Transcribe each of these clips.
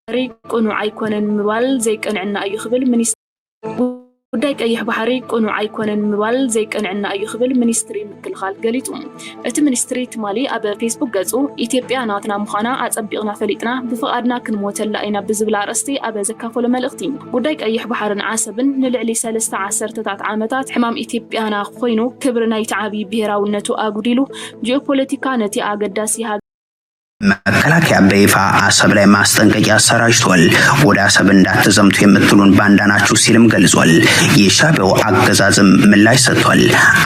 ባሕሪ ቅኑዕ ኣይኮነን ምባል ዘይቀንዐና እዩ ክብል ሚኒስትሪ ጉዳይ ቀይሕ ባሕሪ ቅኑዕ ኣይኮነን ምባል ዘይቀንዐና እዩ ክብል ሚኒስትሪ ምክልኻል ገሊጹ። እቲ ሚኒስትሪ ትማሊ ኣብ ፌስቡክ ገጹ፣ ኢትዮጵያ ናትና ምዃና ኣጸቢቕና ፈሊጥና፣ ብፍቓድና ክንሞተላ ኢና ብዝብል ኣርእስቲ ኣብ ዘካፈሎ መልእኽቲ፣ ጉዳይ ቀይሕ ባሕርን ዓሰብን ንልዕሊ ሰለስተ ዓሰርተታት ዓመታት ሕማም ኢትዮጵያና ኮይኑ፣ ክብሪ ናይቲ ዓቢ ብሄራውነቱ ኣጉዲሉ፣ ጂኦፖለቲካ ነቲ ኣገዳሲ ሃገር መከላከያ በይፋ አሰብ ላይ ማስጠንቀቂያ አሰራጭቷል። ወደ አሰብ እንዳትዘምቱ የምትሉን ባንዳ ናችሁ ሲልም ገልጿል። የሻቢያው አገዛዝም ምላሽ ሰጥቷል።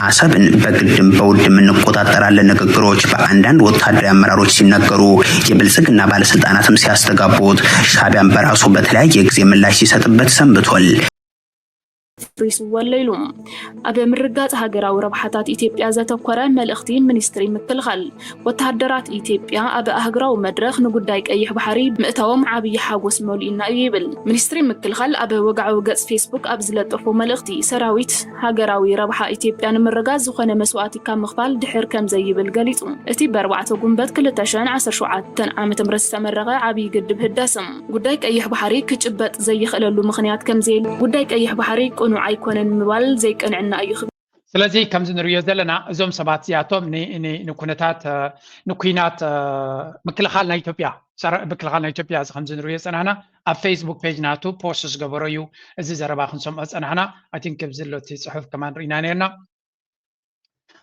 አሰብን በግድም በውድም እንቆጣጠራለን ንግግሮች በአንዳንድ ወታደራዊ አመራሮች ሲነገሩ፣ የብልጽግና ባለስልጣናትም ሲያስተጋቡት፣ ሻቢያም በራሱ በተለያየ ጊዜ ምላሽ ሲሰጥበት ሰንብቷል። ሪስዎ ኣሎ ኢሉ። ኣብ ምርጋጽ ሃገራዊ ረብሓታት ኢትዮጵያ ዘተኮረ መልእኽቲ ሚኒስትሪ ምክልኻል። ወተሃደራት ኢትዮጵያ ኣብ ኣህጉራዊ መድረኽ ንጉዳይ ቀይሕ ባሕሪ ምእታዎም ዓብዪ ሓጎስ መሊኡና እዩ ይብል። ሚኒስትሪ ምክልኻል ኣብ ወግዓዊ ገጽ ፌስቡክ ኣብ ዝለጠፎ መልእኽቲ፣ ሰራዊት ሃገራዊ ረብሓ ኢትዮጵያ ንምርጋጽ ዝኾነ መስዋእቲ ካብ ምኽፋል ድሕር ከም ዘይብል ገሊጹ። እቲ ብኣርባዕተ ጉንበት ክልተ ሽሕን ዓሰርተ ሸውዓተን ዓመተ ምህረት ዝተመረቐ ዓብዪ ግድብ ህዳሰ፣ ጉዳይ ቀይሕ ባሕሪ ክጭበጥ ዘይኽእለሉ ምኽንያት ከም ዘየለ፣ ጉዳይ ቀይሕ ባሕሪ ቅኑዕ ኣይኮነን ምባል ዘይቀንዐና እዩ ክብል። ስለዚ ከምዚ ንርእዮ ዘለና፣ እዞም ሰባት እዚኣቶም ን-፣ ን-፣ ንኩነታት፣ እ፣ ንኲናት፣ እ፣ ምክልኻል ናይ ኢትዮጵያ፣ ሰራ-፣ ምክልኻል ናይ ኢትዮጵያ እዚ ከምዚ ንርእዮ ዝጸናሕና፣ ኣብ ፌስቡክ ፔጅ ናቱ ፖስት ዝገበሮ እዩ። እዚ ዘረባ ክንሰምዖ ዝጸናሕና፣ I think ኣብዚ ዘሎ እቲ ጽሑፍ ከማን ርኢና ነርና።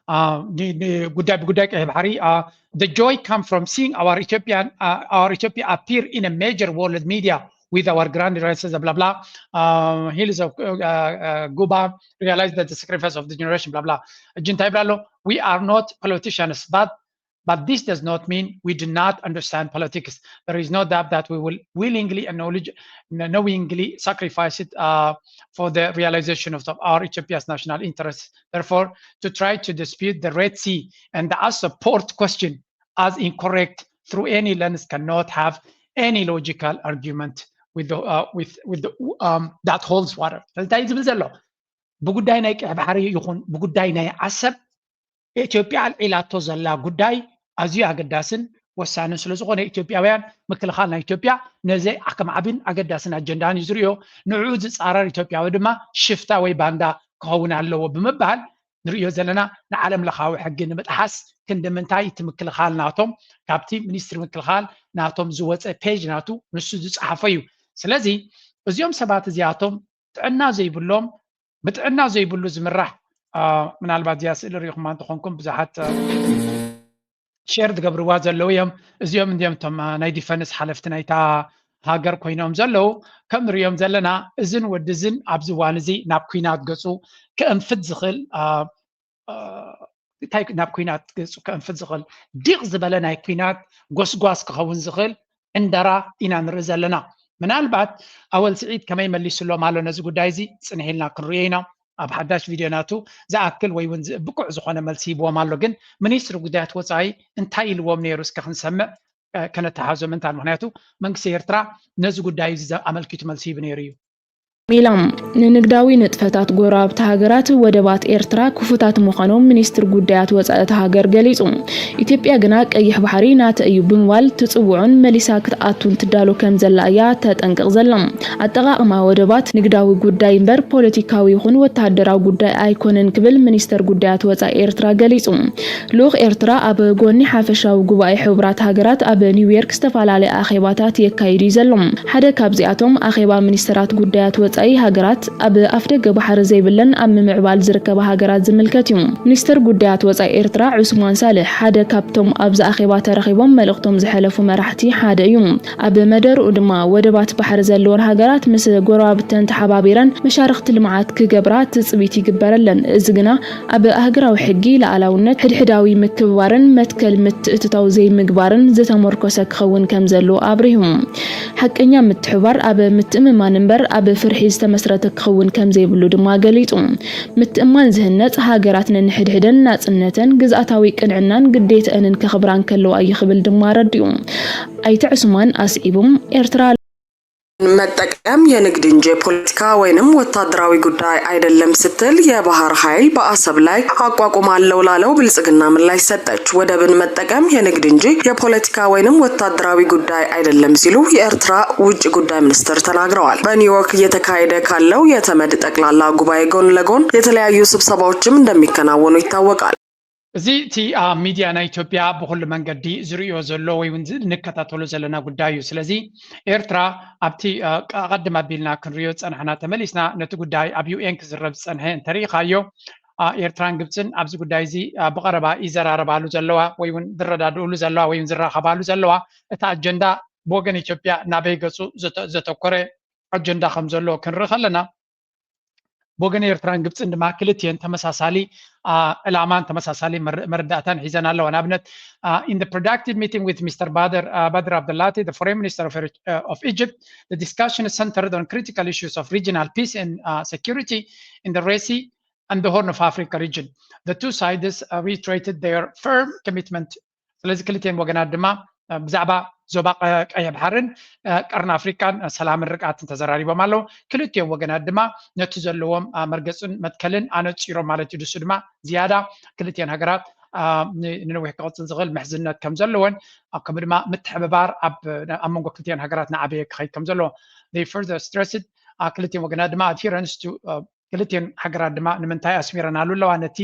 Uh, ን-፣ ን-፣ ጉዳይ ብጉዳይ ቀይሕ ባሕሪ, uh, the joy come from seeing our Ethiopian, uh, our Ethiopia appear in a major world media with our grand realities, blah, blah, uh, hills of, uh, uh, Guba, realize that the sacrifice of the generation, blah, blah. እጂ እንታይ ይብላ ኣሎ? We are not politicians, but, but this does not mean we do not understand politics. There is no doubt that we will willingly and knowledge-, knowingly sacrifice it, uh, for the realization of our Ethiopia's national interests. Therefore, to try to dispute the Red Sea and the Asop port question as incorrect through any lens cannot have any logical argument with the, uh, with, with the, um, that holds water. እንታይ ዝብል ዘሎ? ብጉዳይ ናይ ቀይሕ ባሕሪ ይኹን ብጉዳይ ናይ ዓሰብ ኢትዮጵያ ኣልዒላቶ ዘላ ጉዳይ ኣዝዩ ኣገዳስን ወሳንን ስለ ዝኾነ፣ ኢትዮጵያውያን፣ ምክልኻል ናይ ኢትዮጵያ ነዚ ከም ዓብን ኣገዳስን ኣጀንዳን እዩ ዝርእዮ። ንዕኡ ዝጻረር ኢትዮጵያዊ ድማ ሽፍታ ወይ ባንዳ ክኸውን ኣለዎ ብምባል ንርእዮ ዘለና፣ ንዓለም ለኻዊ ሕጊ ንምጥሓስ ክንዲ ምንታይ እቲ ምክልኻል ናቶም፣ ካብቲ ሚኒስትሪ ምክልኻል ናቶም ዝወጸ ፔጅ ናቱ ንሱ ዝጸሓፎ እዩ። ስለዚ እዚኦም ሰባት እዚኣቶም ጥዕና ዘይብሎም፣ ብጥዕና ዘይብሉ ዝምራሕ፣ አ፣ ምናልባት እዚኣ ስእሊ ርኢኹማ እንተኾንኩም ብዙሓት፣ አ፣ ሼር ዝገብርዋ ዘለዉ እዮም። እዚኦም እንዲኦም እቶም፣ አ፣ ናይ ዲፈንስ ሓለፍቲ ናይታ ሃገር ኮይኖም ዘለዉ። ከም ንርእዮም ዘለና እዝን ወዲ እዝን ኣብዚ እዋን እዚ ናብ ኲናት ገጹ ከእንፍት ዝኽእል፣ አ፣ አ፣ እንታይ ናብ ኲናት ገጹ ከእንፍት ዝኽእል፣ ዲቕ ዝበለ ናይ ኲናት ጎስጓስ ክኸውን ዝኽእል ዕንደራ ኢና ንርኢ ዘለና። ምናልባት ኣወል ስዒድ ከመይ መሊስሎም ኣሎ ነዚ ጉዳይ እዚ ጽንሕ ኢልና ክንርእዮ ኢና። ኣብ ሓዳሽ ቪድዮ ናቱ ዝኣክል ወይ እውን ዝ-፣ ብቁዕ ዝኾነ መልሲ ሂብዎም ኣሎ። ግን ሚኒስትሪ ጉዳያት ወጻኢ እንታይ ኢልዎም ነይሩ እስከ ክንሰምዕ፣ እ፣ ከነተሓዞ ምንታን። ምኽንያቱ መንግስቲ ኤርትራ ነዚ ጉዳይ እዚ ዘ-፣ ኣመልኪቱ መልሲ ሂቡ ነይሩ እዩ። ሚላም፣ ንንግዳዊ ንጥፈታት ጎረባብቲ ሃገራት ወደባት ኤርትራ ክፉታት ምዃኖም ሚኒስትሪ ጉዳያት ወጻኢ እታ ሃገር ገሊጹ። ኢትዮጵያ ግና ቀይሕ ባሕሪ ናተ እዩ ብምባል ትጽውዖን መሊሳ ክትኣቱን ትዳሎ ከም ዘላ እያ ተጠንቅቕ ዘላ። ኣጠቓቕማ ወደባት ንግዳዊ ጉዳይ እምበር ፖለቲካዊ ይኹን ወተሃደራዊ ጉዳይ ኣይኮነን ክብል ሚኒስተር ጉዳያት ወጻኢ ኤርትራ ገሊጹ። ልኡኽ ኤርትራ ኣብ ጎኒ ሓፈሻዊ ጉባኤ ሕቡራት ሃገራት ኣብ ኒውዮርክ ዝተፈላለየ ኣኼባታት የካይድ እዩ ዘሎ። ሓደ ካብዚኣቶም ኣኼባ ሚኒስተራት ጉዳያት ወጻኢ ሃገራት ኣብ ኣፍደገ ባሕሪ ዘይብለን ኣብ ምምዕባል ዝርከባ ሃገራት ዝምልከት እዩ። ሚኒስተር ጉዳያት ወጻኢ ኤርትራ ዑስማን ሳልሕ ሓደ ካብቶም ኣብዚ ኣኼባ ተረኺቦም መልእኽቶም ዘሕለፉ መራሕቲ ሓደ እዩ። ኣብ መደርኡ ድማ ወደባት ባሕሪ ዘለወን ሃገራት ምስ ጎረባብተን ተሓባቢረን መሻርኽቲ ልምዓት ክገብራ ትጽቢት ይግበረለን። እዚ ግና ኣብ ኣህጉራዊ ሕጊ፣ ልኣላውነት፣ ሕድሕዳዊ ምክብባርን መትከል ምትእትታው ዘይምግባርን ዝተመርኮሰ ክኸውን ከም ዘለዎ ኣብሪሁ። ሓቀኛ ምትሕብባር ኣብ ምትእምማን እምበር ኣብ ፍርሒ ዝተመስረተ ክኸውን ከም ዘይብሉ ድማ ገሊጹ። ምትእምማን ዝህነጽ፣ ሃገራት ነንሕድሕደን ናጽነተን፣ ግዝኣታዊ ቅንዕናን ግዴተአንን ከኽብራ እንከለዋ እዩ ክብል ድማ ኣረዲኡ። ኣይተ ዑስማን ኣስዒቡ፣ ኤርትራ መጠቀም የንግድ እንጂ የፖለቲካ ወይንም ወታደራዊ ጉዳይ አይደለም ስትል የባህር ኃይል በአሰብ ላይ አቋቁማለሁ ላለው ብልጽግና ምላሽ ሰጠች። ወደብን መጠቀም የንግድ እንጂ የፖለቲካ ወይንም ወታደራዊ ጉዳይ አይደለም ሲሉ የኤርትራ ውጭ ጉዳይ ሚኒስትር ተናግረዋል። በኒውዮርክ እየተካሄደ ካለው የተመድ ጠቅላላ ጉባኤ ጎን ለጎን የተለያዩ ስብሰባዎችም እንደሚከናወኑ ይታወቃል። እዚ እቲ ሚድያ ናይ ኢትዮጵያ ብኩሉ መንገዲ ዝርእዮ ዘሎ ወይ እውን እንከታተሎ ዘለና ጉዳይ እዩ። ስለዚ ኤርትራ ኣብቲ ኣቐድም ኣቢልና ክንሪኦ ዝፀናሕና ተመሊስና ነቲ ጉዳይ ኣብ ዩኤን ክዝረብ ዝፀንሐ እንተሪኢኻዮ ኤርትራን ግብፅን ኣብዚ ጉዳይ እዚ ብቐረባ ይዘራረባሉ ዘለዋ ወይ እውን ዝረዳድእሉ ዘለዋ ወይ እውን ዝራኸባሉ ዘለዋ እቲ ኣጀንዳ ብወገን ኢትዮጵያ ናበይ ገፁ ዘተኮረ ኣጀንዳ ከም ዘሎ ክንርኢ ከለና ብወገን ኤርትራን ግብፅን ድማ ክልቲኤን ተመሳሳሊ ዕላማን ተመሳሳሊ መረዳእታን ሒዘን ኣለዋ። ንኣብነት in the productive meeting with Mister Badr Badr Abdelatty, the foreign minister of Egypt, the discussion centered on critical issues of regional peace and security in the Red Sea and the Horn of Africa region. The two sides reiterated their firm commitment ስለዚ ክልቲኤን ወገናት ድማ ብዛዕባ ዞባ ቀይሕ ባሕርን ቀርኒ ኣፍሪቃን ሰላምን ርግኣትን ተዘራሪቦም ኣለዉ። ክልቲኦም ወገናት ድማ ነቲ ዘለዎም መርገፅን መትከልን ኣነፂሮም ማለት እዩ። ንሱ ድማ ዝያዳ ክልቲኤን ሃገራት ንነዊሕ ክቕፅል ዝኽእል ምሕዝነት ከም ዘለወን ከምኡ ድማ ምትሕብባር ኣብ መንጎ ክልቲኤን ሃገራት ናዓበየ ክኸይድ ከም ዘለዎ further stressed ክልቲኤን ወገናት ድማ adherence to ክልቲኤን ሃገራት ድማ ንምንታይ ኣስሚረናሉ ኣለዋ ነቲ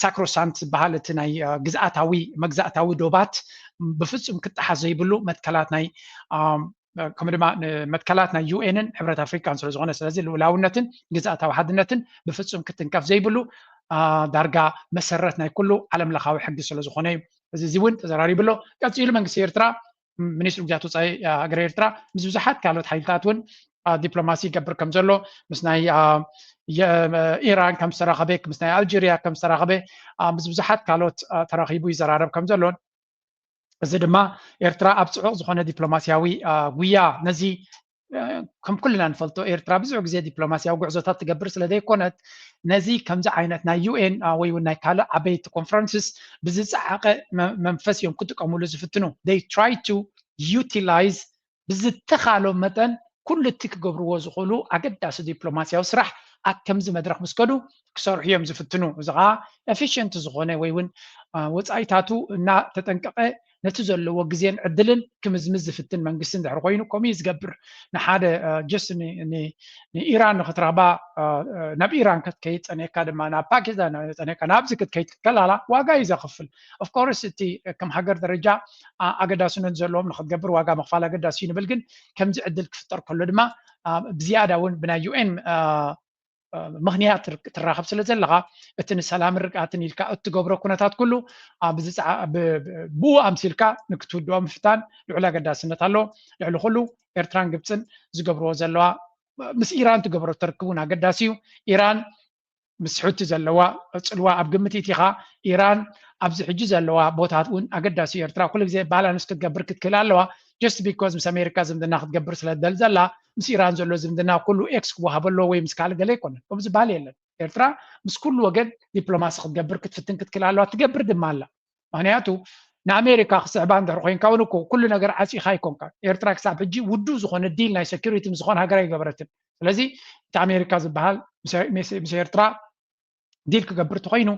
sacrosanct ዝበሃል እቲ ናይ ግዝኣታዊ መግዛእታዊ ዶባት ብፍፁም ክጠሓስ ዘይብሉ መትከላት ናይ ከምኡ ድማ መትከላት ናይ ዩኤንን ሕብረት ኣፍሪካን ስለዝኾነ ስለዚ ልኡላውነትን ግዝኣታዊ ሓድነትን ብፍፁም ክትንከፍ ዘይብሉ ዳርጋ መሰረት ናይ ኩሉ ዓለም ለኻዊ ሕጊ ስለዝኾነ እዩ። እዚ እውን ተዘራሪቡ ኣሎ። ቀፂሉ መንግስቲ ኤርትራ ሚኒስትሪ ጉዳያት ወፃኢ ሃገር ኤርትራ ምስ ብዙሓት ካልኦት ሓይልታት እውን ዲፕሎማሲ ይገብር ከም ዘሎ ምስ ናይ ኢራን ከም ዝተራኸበ ምስ ናይ ኣልጀርያ ከም ዝተራኸበ ምስ ብዙሓት ካልኦት ተራኺቡ ይዘራረብ ከም ዘሎን እዚ ድማ ኤርትራ ኣብ ፅዑቕ ዝኾነ ዲፕሎማሲያዊ ጉያ ነዚ ከም ኩልና ንፈልጦ ኤርትራ ብዙሕ ግዜ ዲፕሎማሲያዊ ጉዕዞታት ትገብር ስለ ዘይኮነት ነዚ ከምዚ ዓይነት ናይ ዩኤን ወይ እውን ናይ ካልእ ዓበይቲ ኮንፈረንስስ ብዝፀዓቐ መንፈስ እዮም ክጥቀሙሉ ዝፍትኑ። They try to utilize ብዝተኻሎም መጠን ኩሉ እቲ ክገብርዎ ዝኽእሉ ኣገዳሲ ዲፕሎማሲያዊ ስራሕ ኣብ ከምዚ መድረኽ ምስ ከዱ ክሰርሑ እዮም ዝፍትኑ። እዚ ከዓ efficient ዝኾነ ወይ እውን ወፃኢታቱ እናተጠንቀቐ ነቲ ዘለዎ ግዜን ዕድልን ክምዝምዝ ዝፍትን መንግስቲ እንድሕር ኮይኑ ከምኡ እዩ ዝገብር። ንሓደ just ንኢራን ንክትረኽባ ናብ ኢራን ክትከይድ ፀኒሕካ ድማ ናብ ፓኪስታን ፀኒሕካ ናብዚ ክትከይድ ከላላ ዋጋ እዩ ዘኽፍል። Of course እቲ ከም ሃገር ደረጃ ኣገዳስነት ዘለዎም ንክትገብር ዋጋ ምኽፋል ኣገዳሲ እዩ ንብል። ግን ከምዚ ዕድል ክፍጠር ከሎ ድማ ብዝያዳ እውን ብናይ ዩኤን ምኽንያት ትራኸብ ስለ ዘለኻ እቲ ንሰላምን ርግኣትን ኢልካ እትገብሮ ኩነታት ኩሉ ብኡ ኣምሲልካ ንክትውድኦ ምፍታን ልዑል ኣገዳስነት ኣለዎ። ልዕሊ ኩሉ ኤርትራን ግብፅን ዝገብርዎ ዘለዋ ምስ ኢራን ትገብሮ ትርክብ እውን ኣገዳሲ እዩ። ኢራን ምስ ሑቲ ዘለዋ ፅልዋ ኣብ ግምት ኢቲኻ ኢራን ኣብዚ ሕጂ ዘለዋ ቦታት እውን ኣገዳሲ እዩ። ኤርትራ ኩሉ ግዜ ባላንስ ክትገብር ክትክእል ኣለዋ። Just because ምስ ኣሜሪካ ዝምድና ክትገብር ስለ ትደሊ ዘላ ምስ ኢራን ዘሎ ዝምድና ኩሉ ኤክስ ክወሃበ ኣለዎ ወይ ምስ ካልእ ገለ ኣይኮነን። ከምኡ ዝበሃል የለን። ኤርትራ ምስ ኩሉ ወገን ዲፕሎማሲ ክትገብር ክትፍትን ክትክእል ኣለዋ፣ ትገብር ድማ ኣላ። ምክንያቱ ንኣሜሪካ ክስዕባ እንድሕር ኮይንካ እውን እኮ ኩሉ ነገር ዓፂኻ ኣይኮንካ። ኤርትራ ክሳብ ሕጂ ውዱእ ዝኾነ ዲል ናይ ሴኩሪቲ ምስ ዝኾነ ሃገር ኣይገበረትን። ስለዚ እቲ ኣሜሪካ ዝበሃል ምስ ኤርትራ ዲል ክገብር እንተኮይኑ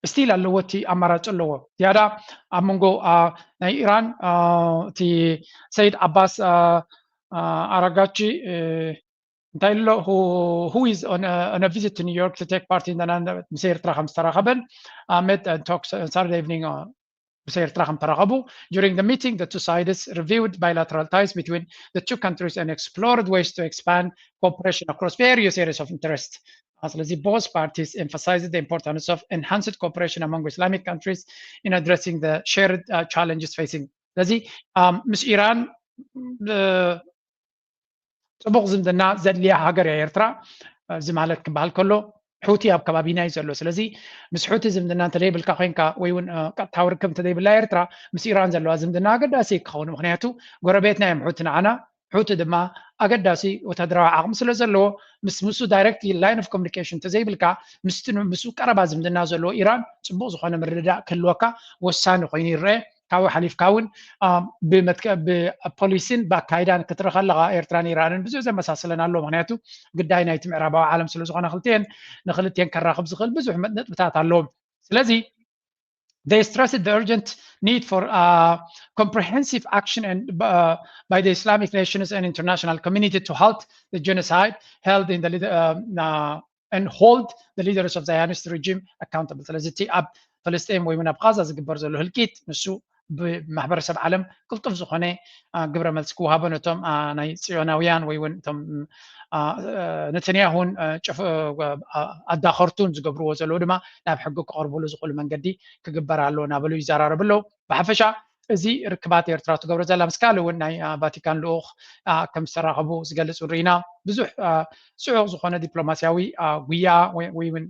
ስቲል ኣለዎ፣ እቲ ኣማራፂ ኣለዎ። ዝያዳ ኣብ መንጎ ናይ ኢራን እቲ ሰይድ ዓባስ ኣራጋቺ እንታይ ኣሎ who is on a visit to New York to take part in the ምስ ኤርትራ ከም ዝተራኸበን met and talks Saturday evening ምስ ኤርትራ ከም ተራኸቡ። During the meeting, the two sides reviewed bilateral ties between the two countries and explored ways to expand cooperation across various areas of interest. ስለዚ both parties emphasized the importance of enhanced cooperation among Islamic countries in addressing the shared challenges facing ስለዚ ምስ ኢራን ፅቡቕ ዝምድና ዘድልያ ሃገር እያ ኤርትራ። እዚ ማለት ክበሃል ከሎ ሑቲ ኣብ ከባቢና እዩ ዘሎ። ስለዚ ምስ ሑቲ ዝምድና እንተዘይብልካ ኮይንካ ወይ እውን ቀጥታዊ ርክብ እንተዘይብላ ኤርትራ ምስ ኢራን ዘለዋ ዝምድና ኣገዳሲ ክኸውን፣ ምክንያቱ ጎረቤትና እዮም ሑቲ ንዓና። ሑቲ ድማ ኣገዳሲ ወታደራዊ ዓቕሚ ስለ ዘለዎ ምስ ምስ direct line of communication እንተዘይብልካ ምስቲ ምስኡ ቀረባ ዝምድና ዘለዎ ኢራን ፅቡቕ ዝኾነ ምርድዳእ ክህልወካ ወሳኒ ኮይኑ ይረአ። ካብኡ ሓሊፍካ እውን ብፖሊሲን ብኣካይዳን ክትርኢ ከለካ ኤርትራን ኢራንን ብዙሕ ዘመሳስለን ኣሎ። ምክንያቱ ግዳይ ናይቲ ምዕራባዊ ዓለም ስለዝኮነ ክልቲኤን ንክልቲኤን ከራክብ ዝክእል ብዙሕ ነጥብታት ኣለዎም። ስለዚ they stressed the urgent need for uh, comprehensive action and uh, by the Islamic nations and international community to halt the genocide held in the uh, uh, and hold the leaders of Zionist regime accountable. ስለዚ እቲ ኣብ ፍልስጤም ወይ እውን ኣብ ቃዛ ዝግበር ዘሎ ህልቂት ንሱ ብማሕበረሰብ ዓለም ቅልጡፍ ዝኾነ ግብረ መልሲ ክወሃቦ ነቶም ናይ ፅዮናውያን ወይ እውን እቶም ነተንያሁን ኣዳኸርቱን ዝገብርዎ ዘለዉ ድማ ናብ ሕጊ ክቐርብሉ ዝኽእሉ መንገዲ ክግበር ኣለዎ እናበሉ ይዘራረቡ ኣለዉ። ብሓፈሻ እዚ ርክባት ኤርትራ ትገብሮ ዘላ ምስ ካልእ እውን ናይ ቫቲካን ልኡኽ ከም ዝተራኸቡ ዝገልፅ እውን ርኢና። ብዙሕ ፅዑቕ ዝኾነ ዲፕሎማሲያዊ ጉያ ወይ እውን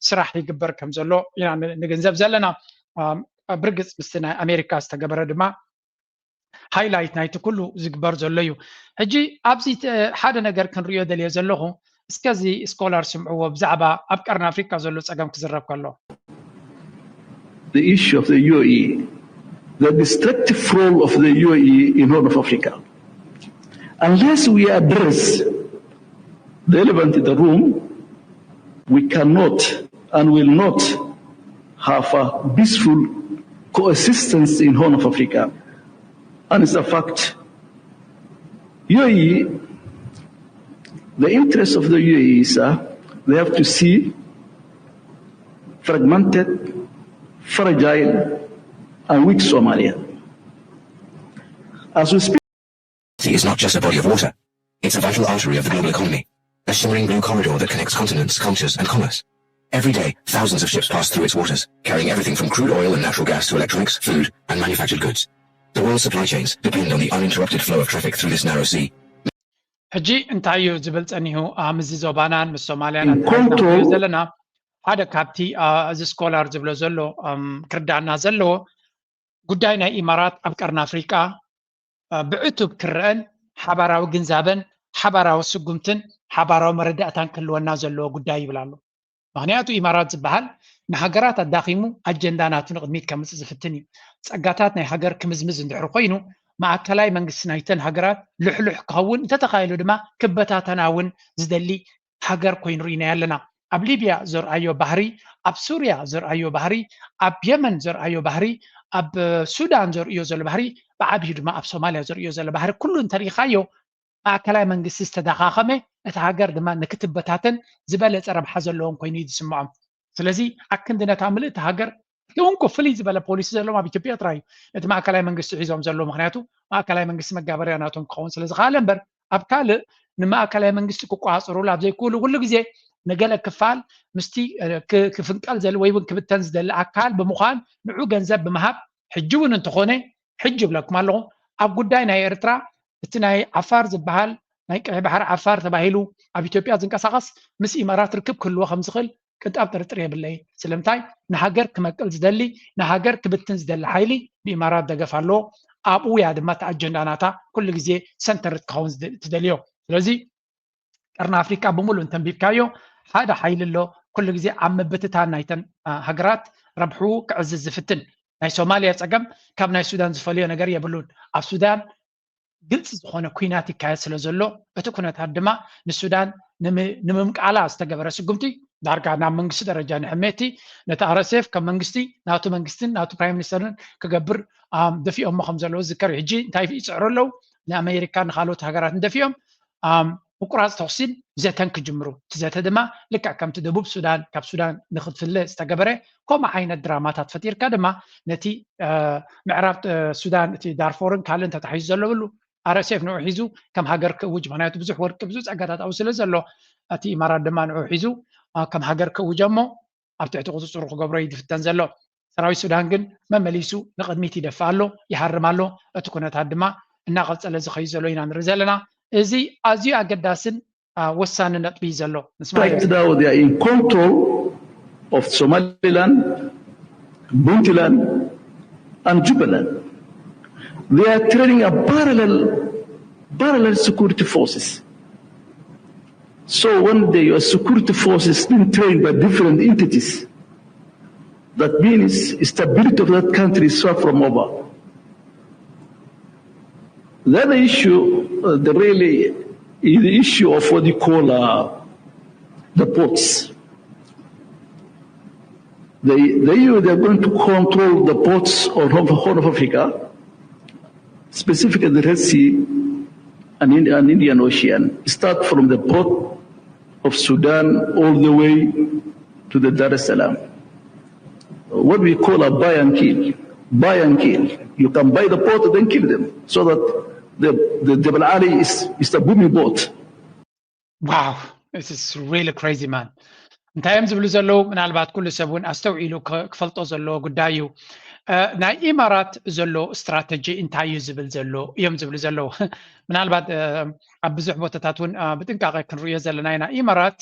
ስራሕ ይግበር ከም ዘሎ ኢና ንግንዘብ ዘለና። ብርግፅ ምስቲ ናይ ኣሜሪካ ዝተገበረ ድማ ሃይላይት ናይቲ ኩሉ ዝግበር ዘሎ እዩ። ሕጂ ኣብዚ ሓደ ነገር ክንሪኦ ደልየ ዘለኹ፣ እስከዚ ስኮላር ስምዕዎ ብዛዕባ ኣብ ቀርኒ ኣፍሪካ ዘሎ ፀገም ክዝረብ ከሎ the issue of the U A E, the destructive role of the U A E in Horn of Africa. Unless we address the elephant in the room, we cannot and will not have a peaceful coexistence in Horn of Africa. And it's a fact. U A E, the interests of the U A E is uh, they have to see fragmented, fragile, and weak Somalia. As we speak, Sea is not just a body of water. It's a vital artery of the global economy, a shimmering blue corridor that connects continents, cultures, and commerce. Every day, thousands of ships pass through its waters, carrying everything from crude oil and natural gas to electronics, food, and manufactured goods. The world's supply chains depend on the uninterrupted flow of traffic through this narrow sea. ሕጂ እንታይ እዩ ዝብል ጸኒሑ ምስ ዞባናን ምስ ሶማልያን ኣተሓሒዝና ዘለና ሓደ ካብቲ እዚ ስኮላር ዝብሎ ዘሎ ክርዳና ዘለዎ ጉዳይ ናይ ኢማራት ኣብ ቀርኒ ኣፍሪቃ ብዕቱብ ክረአን ሓባራዊ ግንዛበን ሓባራዊ ስጉምትን ሓባራዊ መረዳእታን ክህልወና ዘለዎ ጉዳይ ይብል ኣሎ። ምክንያቱ ኢማራት ዝበሃል ንሃገራት ኣዳኺሙ ኣጀንዳ ናቱ ንቕድሚት ከምፅእ ዝፍትን እዩ። ፀጋታት ናይ ሃገር ክምዝምዝ እንድሕር ኮይኑ ማእከላይ መንግስቲ ናይተን ሃገራት ልሕሉሕ ክኸውን እንተተኻኢሉ ድማ ክበታተና እውን ዝደሊ ሃገር ኮይኑ ርኢናዮ ኣለና። ኣብ ሊብያ ዘርኣዮ ባህሪ፣ ኣብ ሱርያ ዘርኣዮ ባህሪ፣ ኣብ የመን ዘርኣዮ ባህሪ፣ ኣብ ሱዳን ዘርእዮ ዘሎ ባህሪ፣ ብዓብዩ ድማ ኣብ ሶማልያ ዘርእዮ ዘሎ ባህሪ ኩሉ እንተሪኢኻዮ ማእከላይ መንግስቲ ዝተዳኻኸመ እቲ ሃገር ድማ ንክትበታተን ዝበለፀ ረብሓ ዘለዎም ኮይኑ እዩ ዝስምዖም። ስለዚ ኣክንዲ ነታ ምልእቲ ሃገር እቲ እንኮ ፍልይ ዝበለ ፖሊሲ ዘለዎም ኣብ ኢትዮጵያ ጥራይ እዩ ነቲ ማእከላይ መንግስቲ ሒዞም ዘለዉ። ምክንያቱ ማእከላይ መንግስቲ መጋበርያ ናቶም ክኸውን ስለዝኸኣለ እምበር ኣብ ካልእ ንማእከላይ መንግስቲ ክቆፃፀሩሉ ኣብ ዘይክእሉ ኩሉ ግዜ ንገለ ክፋል ምስቲ ክፍንቀል ዘል ወይ እውን ክብተን ዝደሊ ኣካል ብምዃን ንዑ ገንዘብ ብምሃብ ሕጂ እውን እንተኾነ ሕጂ ይብለኩም ኣለኹ ኣብ ጉዳይ ናይ ኤርትራ እቲ ናይ ዓፋር ዝበሃል ናይ ቀይ ባሕሪ ዓፋር ተባሂሉ ኣብ ኢትዮጵያ ዝንቀሳቐስ ምስ ኢማራት ርክብ ክህልዎ ከም ዝኽእል ቅንጣብ ጥርጥር የብለይ። ስለምንታይ ንሃገር ክመቅል ዝደሊ ንሃገር ክብትን ዝደሊ ሓይሊ ብኢማራት ደገፍ ኣለዎ። ኣብኡ እያ ድማ እቲ ኣጀንዳ ናታ ኩሉ ግዜ ሰንተር ክትኸውን ትደልዮ። ስለዚ ቀርኒ ኣፍሪቃ ብምሉእ እንተንቢብካዮ ሓደ ሓይሊ ኣሎ ኩሉ ግዜ ኣብ ምብትታን ናይተን ሃገራት ረብሑ ክዕዝዝ ዝፍትን። ናይ ሶማልያ ፀገም ካብ ናይ ሱዳን ዝፈልዮ ነገር የብሉን። ኣብ ሱዳን ግልፂ ዝኾነ ኩናት ይካየድ ስለ ዘሎ እቲ ኩነታት ድማ ንሱዳን ንምምቃላ ዝተገበረ ስጉምቲ ዳርጋ ናብ መንግስቲ ደረጃ ንሕሜቲ ነቲ ኣረሴፍ ከም መንግስቲ ናቱ መንግስትን ናቱ ፕራይም ሚኒስተርን ክገብር ደፊኦሞ ከም ዘለዉ ዝዝከር እዩ። ሕጂ እንታይ ይፅዕሩ ኣለዉ? ንኣሜሪካ ንካልኦት ሃገራት ንደፊኦም ምቁራፅ ተኩሲን ዘተን ክጅምሩ እቲ ዘተ ድማ ልክዕ ከምቲ ደቡብ ሱዳን ካብ ሱዳን ንክትፍለ ዝተገበረ ከምኡ ዓይነት ድራማታት ፈጢርካ ድማ ነቲ ምዕራብ ሱዳን እቲ ዳርፎርን ካልእን ተታሒዙ ዘለብሉ ኣረሴፍ ንዑ ሒዙ ከም ሃገር ክእውጅ ምክንያቱ ብዙሕ ወርቂ ብዙ ፀጋታት ኣብኡ ስለ ዘሎ እቲ ኢማራት ድማ ንዑ ሒዙ ከም ሃገር ክእውጀ እሞ ኣብ ትሕቲ ቁፅፅሩ ክገብሮ እዩ ዝፍተን ዘሎ። ሰራዊት ሱዳን ግን መመሊሱ ንቕድሚት ይደፍእ ኣሎ፣ ይሃርም ኣሎ። እቲ ኩነታት ድማ እናቐፀለ ዝኸይድ ዘሎ ኢና ንርኢ ዘለና። እዚ ኣዝዩ ኣገዳስን ወሳኒ ነጥቢ እዩ ዘሎ። Right now they are in control of Somaliland, Puntland and Jubaland. They are training a parallel, parallel security forces. So when they are security forces being trained by different entities, that means stability of that country is far from over. The other issue, uh, the really is the issue of what you call uh, the ports. They, they, they're going to control the ports on Horn of Africa, specifically the Red Sea and, in, and Indian Ocean. Start from the port of Sudan all the way to the Dar es Salaam. What we call a buy and kill. Buy and kill. You can buy the port, then kill them, so that the, the Jebel Ali is, is a booming port. Wow, this is really crazy, man. እንታይ እዮም ዝብሉ ዘለዉ? ምናልባት ኩሉ ሰብ እውን ኣስተውዒሉ ክፈልጦ ዘለዎ ጉዳይ እዩ። ናይ ኢማራት ዘሎ ስትራተጂ እንታይ እዩ ዝብል ዘሎ እዮም ዝብሉ ዘለዉ። ምናልባት ኣብ ብዙሕ ቦታታት እውን ብጥንቃቐ ክንርእዮ ዘለና ኢና። ኢማራት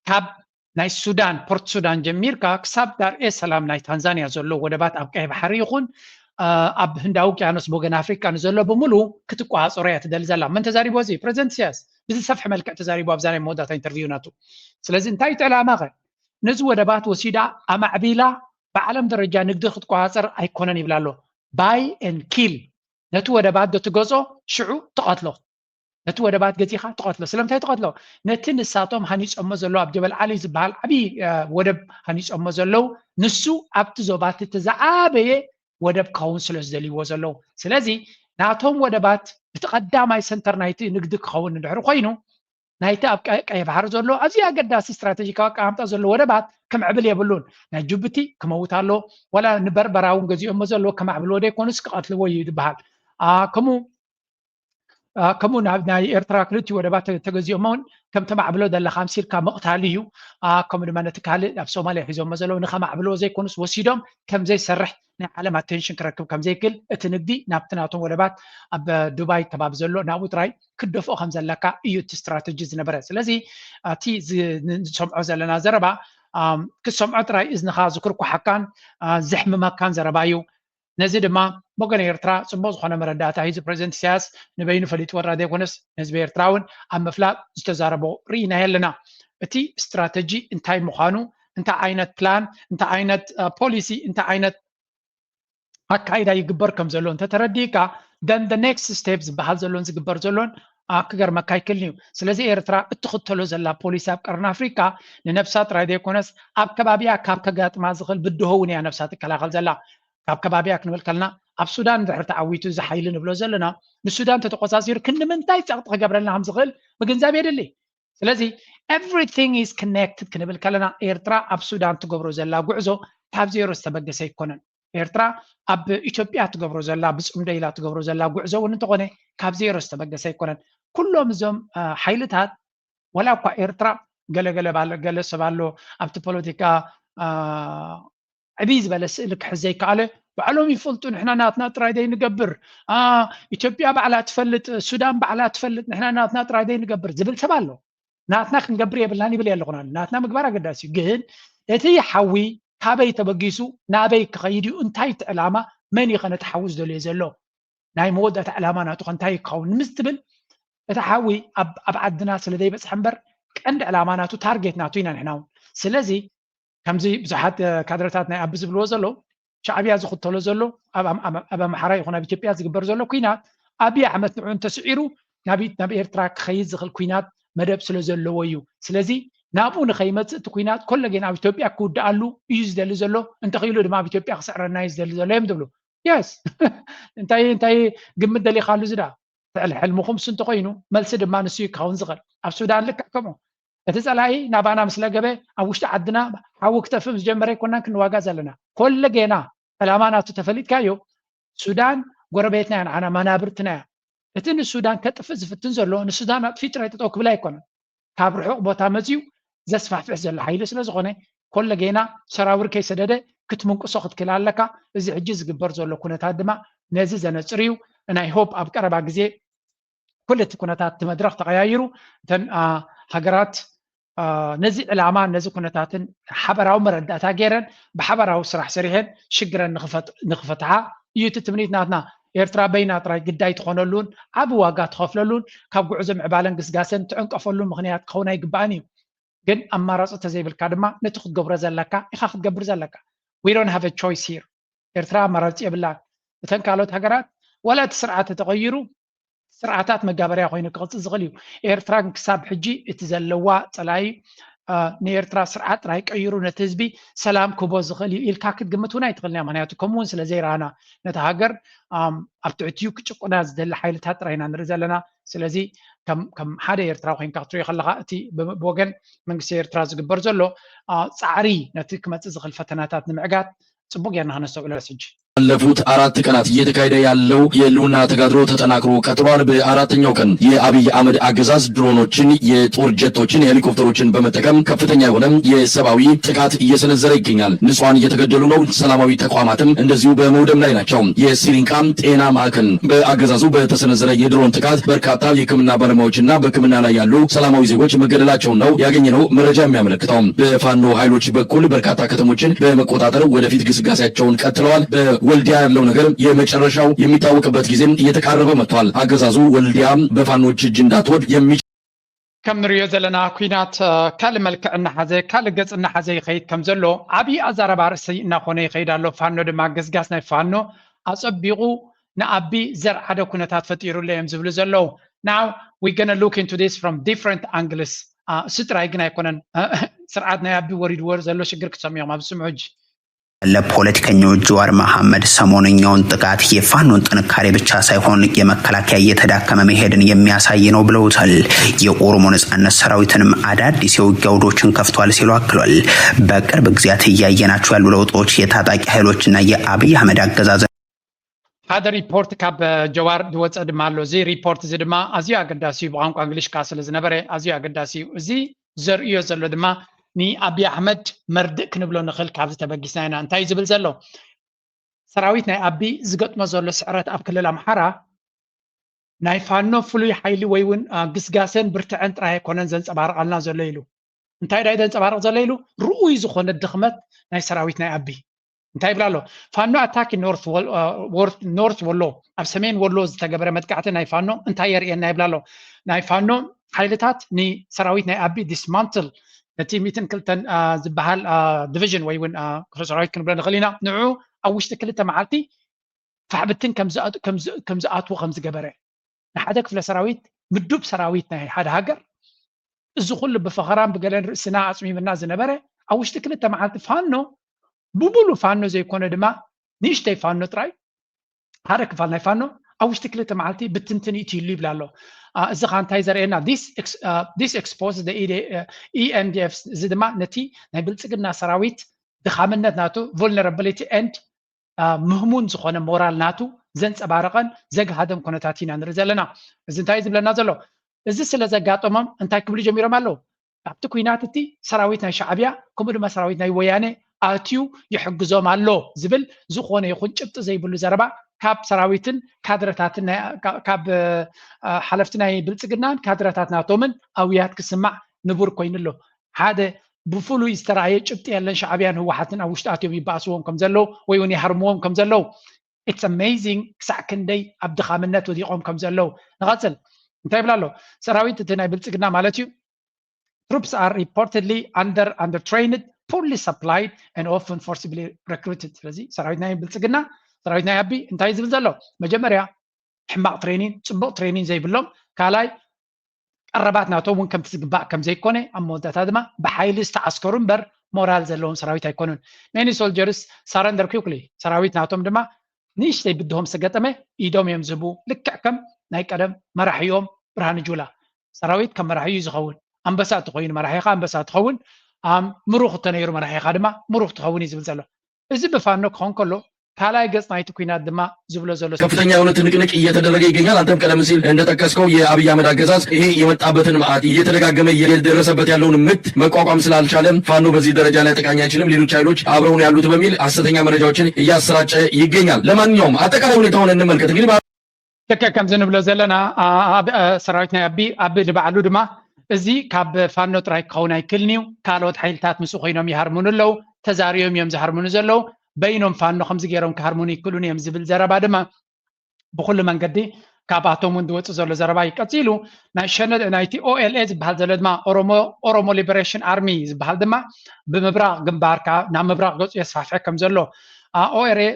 ካብ ናይ ሱዳን፣ ፖርት ሱዳን ጀሚርካ ክሳብ ዳር ኤ ሰላም ናይ ታንዛንያ ዘሎ ወደባት ኣብ ቀይ ባሕሪ ይኹን ኣብ ህንዳዊ ውቅያኖስ ብወገን ኣፍሪቃ ንዘሎ ብምሉ ክትቆፃፀሮ እያ ትደሊ ዘላ። መን ተዛሪቦ እዚ? ፕረዚደንት ኢሳያስ ብዝሰፍሐ መልክዕ ተዛሪቡ ኣብዛ ናይ መወዳእታ ኢንተርቪው ናቱ። ስለዚ እንታይ እቲ ዕላማ ከ? ነዚ ወደባት ወሲዳ ኣማዕቢላ ብዓለም ደረጃ ንግዲ ክትቆፃፀር ኣይኮነን ይብላ ኣሎ። Buy and kill። ነቲ ወደባት ዶ ትገዝኦ ሽዑ ትቐትሎ። ነቲ ወደባት ገዚኻ ትቐትሎ። ስለምንታይ ትቐትሎ? ነቲ ንሳቶም ሃኒጾሞ ዘለዉ ኣብ ጀበል ዓሊ ዝበሃል ዓብዪ ወደብ ሃኒጾሞ ዘለዉ ንሱ ኣብቲ ዞባ እቲ ዝዓበየ ወደብ ክኸውን ስለ ዝደልይዎ ዘለዉ። ስለዚ ናቶም ወደባት እቲ ቀዳማይ ሰንተር ናይቲ ንግዲ ክኸውን እንድሕር ኮይኑ ናይቲ ኣብ ቀይ ባሕሪ ዘሎ ኣዝዩ ኣገዳሲ ስትራቴጂካዊ ኣቀማምጣ ዘለዎ ወደባት ክምዕብል የብሉን። ናይ ጅቡቲ ክመውት ኣሎ፣ ዋላ ንበርበራ እውን ገዚኦሞ ዘለዎ ከማዕብልዎ ዘይኮኑስ ክቐትልዎ እዩ ዝበሃል። ከምኡ ከምኡ ናይ ኤርትራ ክልቲኡ ወደባት ተገዚኦሞ እውን ከም ተማዕብሎ ዘለኻ ኣምሲልካ ምቕታል እዩ። ከምኡ ድማ ነቲ ካልእ ኣብ ሶማልያ ሒዞሞ ዘለዉ ንኸማዕብልዎ ዘይኮኑስ ወሲዶም ከም ዘይሰርሕ ናይ ዓለም ኣቴንሽን ክረክብ ከም ዘይክእል እቲ ንግዲ ናብቲ ናቶም ወደባት ኣብ ዱባይ ከባቢ ዘሎ ናብኡ ጥራይ ክደፍኦ ከም ዘለካ እዩ እቲ ስትራተጂ ዝነበረ። ስለዚ እቲ ዝሰምዖ ዘለና ዘረባ ክትሰምዖ ጥራይ እዝንኻ ዝኩርኩሓካን ዘሕምመካን ዘረባ እዩ። ነዚ ድማ ወገን ኤርትራ ጽቡቕ ዝኾነ መረዳእታ ሒዙ ፕረዚደንት ኢሳያስ ንበይኑ ፈሊጥዎ ጥራይ ዘይኮነስ ንህዝቢ ኤርትራ እውን ኣብ ምፍላጥ ዝተዛረቦ ርኢናዮ ኣለና። እቲ ስትራተጂ እንታይ ምዃኑ፣ እንታይ ዓይነት ፕላን፣ እንታይ ዓይነት ፖሊሲ፣ እንታይ ዓይነት ኣካይዳ ይግበር ከም ዘሎ እንተተረዲእካ then the next step ዝበሃል ዘሎን ዝግበር ዘሎን ክገርመካ ኣይክእልን እዩ። ስለዚ ኤርትራ እትኽተሎ ዘላ ፖሊሲ ኣብ ቀርኒ ኣፍሪካ ንነብሳ ጥራይ ዘይኮነስ ኣብ ከባቢኣ ካብ ከጋጥማ ዝኽእል ብድሆ እውን እያ ነብሳ ትከላኸል ዘላ። ካብ ከባቢኣ ክንብል ከለና ኣብ ሱዳን እንድሕር ተዓዊቱ እዚ ሓይሊ ንብሎ ዘለና ንሱዳን ተተቆጻጺሩ ክንዲ ምንታይ ጸቕጢ ክገብረልና ከም ዝኽእል ምግንዛብ የድሊ። ስለዚ everything is connected ክንብል ከለና ኤርትራ ኣብ ሱዳን ትገብሮ ዘላ ጉዕዞ ካብ ዜሮ ዝተበገሰ ኣይኮነን። ኤርትራ ኣብ ኢትዮጵያ ትገብሮ ዘላ ብጽምዶ ኢላ ትገብሮ ዘላ ጉዕዞ እውን እንተኾነ ካብ ዜሮ ዝተበገሰ ኣይኮነን። ኩሎም እዞም ሓይልታት ወላ እኳ ኤርትራ ገለገለ ገለ ሰብ ኣሎ ኣብቲ ፖለቲካ ዕብይ ዝበለ ስእሊ ክሕዝ ዘይከኣለ ባዕሎም ይፈልጡ። ንሕና ናትና ጥራይ ዘይንገብር፣ ኢትዮጵያ ባዕላ ትፈልጥ፣ ሱዳን ባዕላ ትፈልጥ፣ ንሕና ናትና ጥራይ ዘይንገብር ዝብል ሰብ ኣሎ። ናትና ክንገብር የብልናን ይብል ኣለኹና። ናትና ምግባር ኣገዳሲ እዩ። ግን እቲ ሓዊ ካበይ ተበጊሱ ናበይ ክኸይድ እዩ? እንታይ እቲ ዕላማ? መን እዩ ከ ነቲ ሓዊ ዝደልዮ ዘሎ? ናይ መወዳእታ ዕላማ ናቱ ከ እንታይ ክኸውን ምስ ትብል እቲ ሓዊ ኣብ ዓድና ስለ ዘይበፅሐ እምበር ቀንዲ ዕላማ ናቱ ታርጌት ናቱ ኢና ንሕና እውን። ስለዚ ከምዚ ብዙሓት ካድረታት ናይ ኣቢ ዝብልዎ ዘለዉ ሻዕብያ ዝኽተሎ ዘሎ ኣብ ኣምሓራ ይኹን ኣብ ኢትዮጵያ ዝግበር ዘሎ ኩናት ኣብይ ኣሕመድ ንዑ እንተስዒሩ ናብ ኤርትራ ክኸይድ ዝኽእል ኩናት መደብ ስለ ዘለዎ እዩ። ስለዚ ናብኡ ንኸይመፅእ እቲ ኩናት ኮለጌን ኣብ ኢትዮጵያ ክውድኣሉ እዩ ዝደሊ ዘሎ፣ እንተኽኢሉ ድማ ኣብ ኢትዮጵያ ክስዕረና እዩ ዝደሊ ዘሎ እዮም ዝብሉ። የስ እንታይ እንታይ ግምት ደሊኻሉ ዝዳ ትዕል ሕልምኹም ሱ እንተኮይኑ መልሲ ድማ ንሱ እዩ ክኸውን ዝኽእል። ኣብ ሱዳን ልክዕ ከምኡ እቲ ጸላኢ ናባና ምስ ለገበ ኣብ ውሽጢ ዓድና ሓዊ ክተፍእ ምስ ጀመረ ኣይኮናን ክንዋጋ ዘለና። ኮለጌና ዕላማ ናቱ ተፈሊጥካዮ ሱዳን ጎረቤትና እያ፣ ንዓና መናብርትና እያ። እቲ ንሱዳን ከጥፍእ ዝፍትን ዘሎ ንሱዳን ኣጥፊኡ ጥራይ ጠጠው ክብል ኣይኮነን። ካብ ርሑቕ ቦታ መፅዩ ዘስፋሕፍሕ ዘሎ ሓይሊ ስለ ዝኾነ ኮለጌና ሰራዊር ከይሰደደ ክትምንቅሶ ክትክእል ኣለካ። እዚ ሕጂ ዝግበር ዘሎ ኩነታት ድማ ነዚ ዘነፅር እዩ። ናይ ሆፕ ኣብ ቀረባ ግዜ ኩሉ እቲ ኩነታት እቲ መድረኽ ተቐያይሩ እተን ሃገራት ነዚ ዕላማ ነዚ ኩነታትን ሓበራዊ መረዳእታ ገይረን ብሓበራዊ ስራሕ ሰሪሐን ሽግረን ንክፈትሓ እዩ እቲ ትምኒት ናትና። ኤርትራ በይና ጥራይ ግዳይ ትኾነሉን ዓቢ ዋጋ ትኸፍለሉን ካብ ጉዕዞ ምዕባለን ግስጋሰን ትዕንቀፈሉን ምኽንያት ክኸውን ኣይግባእን እዩ። ግን ኣማራፂ ተዘይብልካ ድማ ነቲ ክትገብሮ ዘለካ ኢኻ ክትገብር ዘለካ። We don't have a choice here። ኤርትራ ኣማራፂ የብላን። እተን ካልኦት ሃገራት ዋላ እቲ ስርዓት ተተቐይሩ ስርዓታት መጋበርያ ኮይኑ ክቕፅል ዝኽእል እዩ። ኤርትራ ግን ክሳብ ሕጂ እቲ ዘለዋ ፀላኢ ንኤርትራ ስርዓት ጥራይ ቀይሩ ነቲ ህዝቢ ሰላም ክቦ ዝኽእል እዩ ኢልካ ክትግምት እውን ኣይትኽእልን እያ። ምክንያቱ ከምኡ እውን ስለ ዘይረኣና ነቲ ሃገር ኣብ ትሕቲኡ ክጭቁና ዝደሊ ሓይልታት ጥራይ ኢና ንርኢ ዘለና። ስለዚ ከም ሓደ ኤርትራ ኮይንካ ክትሪኦ ከለካ እቲ ብወገን መንግስቲ ኤርትራ ዝግበር ዘሎ ፃዕሪ ነቲ ክመፅእ ዝኽእል ፈተናታት ንምዕጋት ፅቡቅ ጌርና ከነስተውዕሎ ሕጂ። ባለፉት አራት ቀናት እየተካሄደ ያለው የህልውና ተጋድሎ ተጠናክሮ ቀጥሏል። በአራተኛው ቀን የአብይ አህመድ አገዛዝ ድሮኖችን፣ የጦር ጀቶችን፣ ሄሊኮፕተሮችን በመጠቀም ከፍተኛ የሆነ የሰብአዊ ጥቃት እየሰነዘረ ይገኛል። ንጹሐን እየተገደሉ ነው። ሰላማዊ ተቋማትም እንደዚሁ በመውደም ላይ ናቸው። የሲሪንቃ ጤና ማዕከል በአገዛዙ በተሰነዘረ የድሮን ጥቃት በርካታ የህክምና ባለሙያዎችና በህክምና ላይ ያሉ ሰላማዊ ዜጎች መገደላቸውን ነው ያገኘነው መረጃ የሚያመለክተው። በፋኖ ኃይሎች በኩል በርካታ ከተሞችን በመቆጣጠር ወደፊት ግስጋሴያቸውን ቀጥለዋል። በወልዲያ ያለው ነገር የመጨረሻው የሚታወቅበት ጊዜም እየተቃረበ መጥቷል። አገዛዙ ወልዲያ በፋኖች እጅ እንዳትወድቅ የሚ ከም ንሪኦ ዘለና ኩናት ካልእ መልክዕ እናሓዘ ካልእ ገፅ እናሓዘ ይኸይድ ከም ዘሎ ዓብዪ ኣዛረባ ርእሲ እናኾነ ይኸይድ ኣሎ። ፋኖ ድማ ገስጋስ ናይ ፋኖ ኣፀቢቑ ንኣቢ ዘርዓደ ኩነታት ፈጢሩሉ እዮም ዝብሉ ዘለዉ። Now we gonna look into this from different angles። እሱ ጥራይ ግን ኣይኮነን ስርዓት ናይ ኣቢ ወሪድዎ ዘሎ ሽግር ክትሰምዑ ኢኹም ኣብዚ ስምዑ ሕጂ። ለፖለቲከኛው ጀዋር መሐመድ ሰሞነኛውን ጥቃት የፋኖን ጥንካሬ ብቻ ሳይሆን የመከላከያ እየተዳከመ መሄድን የሚያሳይ ነው ብለውታል። የኦሮሞ ነጻነት ሰራዊትንም አዳዲስ የውጊያ አውዶችን ከፍቷል ሲሉ አክሏል። በቅርብ ጊዜያት እያየናቸው ያሉ ለውጦች የታጣቂ ኃይሎችና የአብይ አህመድ አገዛዝ ሓደ ሪፖርት ካብ ጀዋር ዝወፀ ድማ ኣሎ። እዚ ሪፖርት እዚ ድማ ኣዝዩ ኣገዳሲ እዩ። ብቋንቋ እንግሊሽ ከዓ ስለ ዝነበረ ኣዝዩ ኣገዳሲ እዩ። እዚ ዘርእዮ ዘሎ ድማ ንኣብይ ኣሕመድ መርድእ ክንብሎ ንኽእል። ካብዚ ተበጊስና ኢና። እንታይ እዩ ዝብል ዘሎ? ሰራዊት ናይ ኣቢ ዝገጥሞ ዘሎ ስዕረት ኣብ ክልል ኣምሓራ ናይ ፋኖ ፍሉይ ሓይሊ ወይ እውን ግስጋሴን ብርትዐን ጥራይ ኣይኮነን ዘንፀባርቐልና ዘሎ ኢሉ። እንታይ ዳይ ዘንፀባርቕ ዘሎ ኢሉ? ርኡይ ዝኾነ ድኽመት ናይ ሰራዊት ናይ ኣቢ እንታይ ይብል ኣሎ? ፋኖ ኣታኪ ኖርት ወሎ ኣብ ሰሜን ወሎ ዝተገበረ መጥቃዕቲ ናይ ፋኖ እንታይ የርእየና ይብል ኣሎ? ናይ ፋኖ ሓይልታት ንሰራዊት ናይ ኣቢ ዲስማንትል ነቲ ሚትን ክልተን ዝበሃል ዲቪዥን ወይ እውን ክፍለ ሰራዊት ክንብሎ ንኽእል ኢና። ንዑ ኣብ ውሽጢ ክልተ መዓልቲ ፋሕብትን ከም ዝኣትዎ ከም ዝገበረ ንሓደ ክፍለ ሰራዊት ምዱብ ሰራዊት ናይ ሓደ ሃገር እዚ ኩሉ ብፈኸራን ብገለን ርእስና ኣፅሚምና ዝነበረ ኣብ ውሽጢ ክልተ መዓልቲ ፋኖ ብሙሉ ፋኖ ዘይኮነ ድማ ንእሽተይ ፋኖ ጥራይ ሓደ ክፋል ናይ ፋኖ ኣብ ውሽጢ ክልተ መዓልቲ ብትንትን ይእትይሉ ይብል ኣሎ። እዚ ከዓ እንታይ ዘርእየና? This expose ENDF እዚ ድማ ነቲ ናይ ብልፅግና ሰራዊት ድኻምነት ናቱ vulnerability and ምህሙን ዝኾነ ሞራል ናቱ ዘንፀባረቐን ዘግሃደን ኩነታት ኢና ንርኢ ዘለና። እዚ እንታይ እዩ ዝብለና ዘሎ? እዚ ስለ ዘጋጠሞም እንታይ ክብሉ ጀሚሮም ኣለዉ? ኣብቲ ኲናት እቲ ሰራዊት ናይ ሻዕብያ ከምኡ ድማ ሰራዊት ናይ ወያነ ኣትዩ ይሕግዞም ኣሎ ዝብል ዝኾነ ይኹን ጭብጢ ዘይብሉ ዘረባ ካብ ሰራዊትን ካድረታትን ካብ ሓለፍቲ ናይ ብልፅግናን ካድረታት ናቶምን ኣውያት ክስማዕ ንቡር ኮይኑ ኣሎ። ሓደ ብፍሉይ ዝተረኣየ ጭብጢ የለን። ሻዕብያን ህወሓትን ኣብ ውሽጢ ኣትዮም ይበኣስዎም ከም ዘለዉ ወይ እውን ይሃርምዎም ከም ዘለዉ it's amazing ክሳዕ ክንደይ ኣብ ድኻምነት ወዲቖም ከም ዘለዉ። ንቐፅል እንታይ ይብል ኣሎ? ሰራዊት እቲ ናይ ብልፅግና ማለት እዩ troops are reportedly under undertrained poorly supplied and often forcibly recruited። ስለዚ ሰራዊት ናይ ብልፅግና ሰራዊት ናይ ኣቢ እንታይ ዝብል ዘሎ? መጀመርያ ሕማቕ ትሬኒን ፅቡቕ ትሬኒን ዘይብሎም፣ ካልኣይ ቀረባት ናቶም እውን ከምቲ ዝግባእ ከም ዘይኮነ፣ ኣብ መወዳእታ ድማ ብሓይሊ ዝተዓስከሩ እምበር ሞራል ዘለዎም ሰራዊት ኣይኮኑን። Many soldiers surrender quickly። ሰራዊት ናቶም ድማ ንእሽተይ ብድሆም ዝተገጠመ ኢዶም እዮም ዝህቡ። ልክዕ ከም ናይ ቀደም መራሒኦም ብርሃኑ ጁላ። ሰራዊት ከም መራሒ እዩ ዝኸውን። ኣንበሳ እንተኾይኑ መራሒኻ ኣንበሳ ትኸውን። ምሩኽ እንተነይሩ መራሒኻ ድማ ምሩኽ ትኸውን እዩ ዝብል ዘሎ። እዚ ብፋኖ ክኸውን ከሎ ካልኣይ ገጽ ናይቲ ኲናት ድማ ዝብሎ ዘሎ ከፍተኛ የሆነ ትንቅንቅ እየተደረገ ይገኛል። አንተም ቀደም ሲል እንደጠቀስከው የአብይ አህመድ አገዛዝ ይሄ የመጣበትን መዓት እየተደጋገመ እየደረሰበት ያለውን ምት መቋቋም ስላልቻለ ፋኖ በዚህ ደረጃ ሊያጠቃኝ አይችልም፣ ሌሎች ኃይሎች አብረው ነው ያሉት በሚል ሐሰተኛ መረጃዎችን እያሰራጨ ይገኛል። ለማንኛውም አጠቃላይ ሁኔታውን እንመልከት። እንግዲህ ልክዕ ከምዚ ንብሎ ዘለና ሰራዊት ናይ ኣቢ ኣቢ ንባዕሉ ድማ እዚ ካብ ፋኖ ጥራይ ክኸውን ኣይክልን እዩ። ካልኦት ሓይልታት ምስኡ ኮይኖም ይሃርሙኑ ኣለዉ። ተዛሪቦም እዮም ዝሃርሙኑ ዘለዉ። በይኖም ፋኖ ከምዚ ገይሮም ክሃርሙኑ ይክእሉን እዮም ዝብል ዘረባ ድማ ብኩሉ መንገዲ ካብኣቶም እውን ዝወፅእ ዘሎ ዘረባ እዩ። ቀፂሉ ናይ ሸነ ናይቲ ኦኤልኤ ዝበሃል ዘሎ ድማ ኦሮሞ ሊበሬሽን ኣርሚ ዝበሃል ድማ ብምብራቕ ግንባርካ ናብ ምብራቕ ገፁ የስፋፍሐ ከም ዘሎ ኦኤልኤ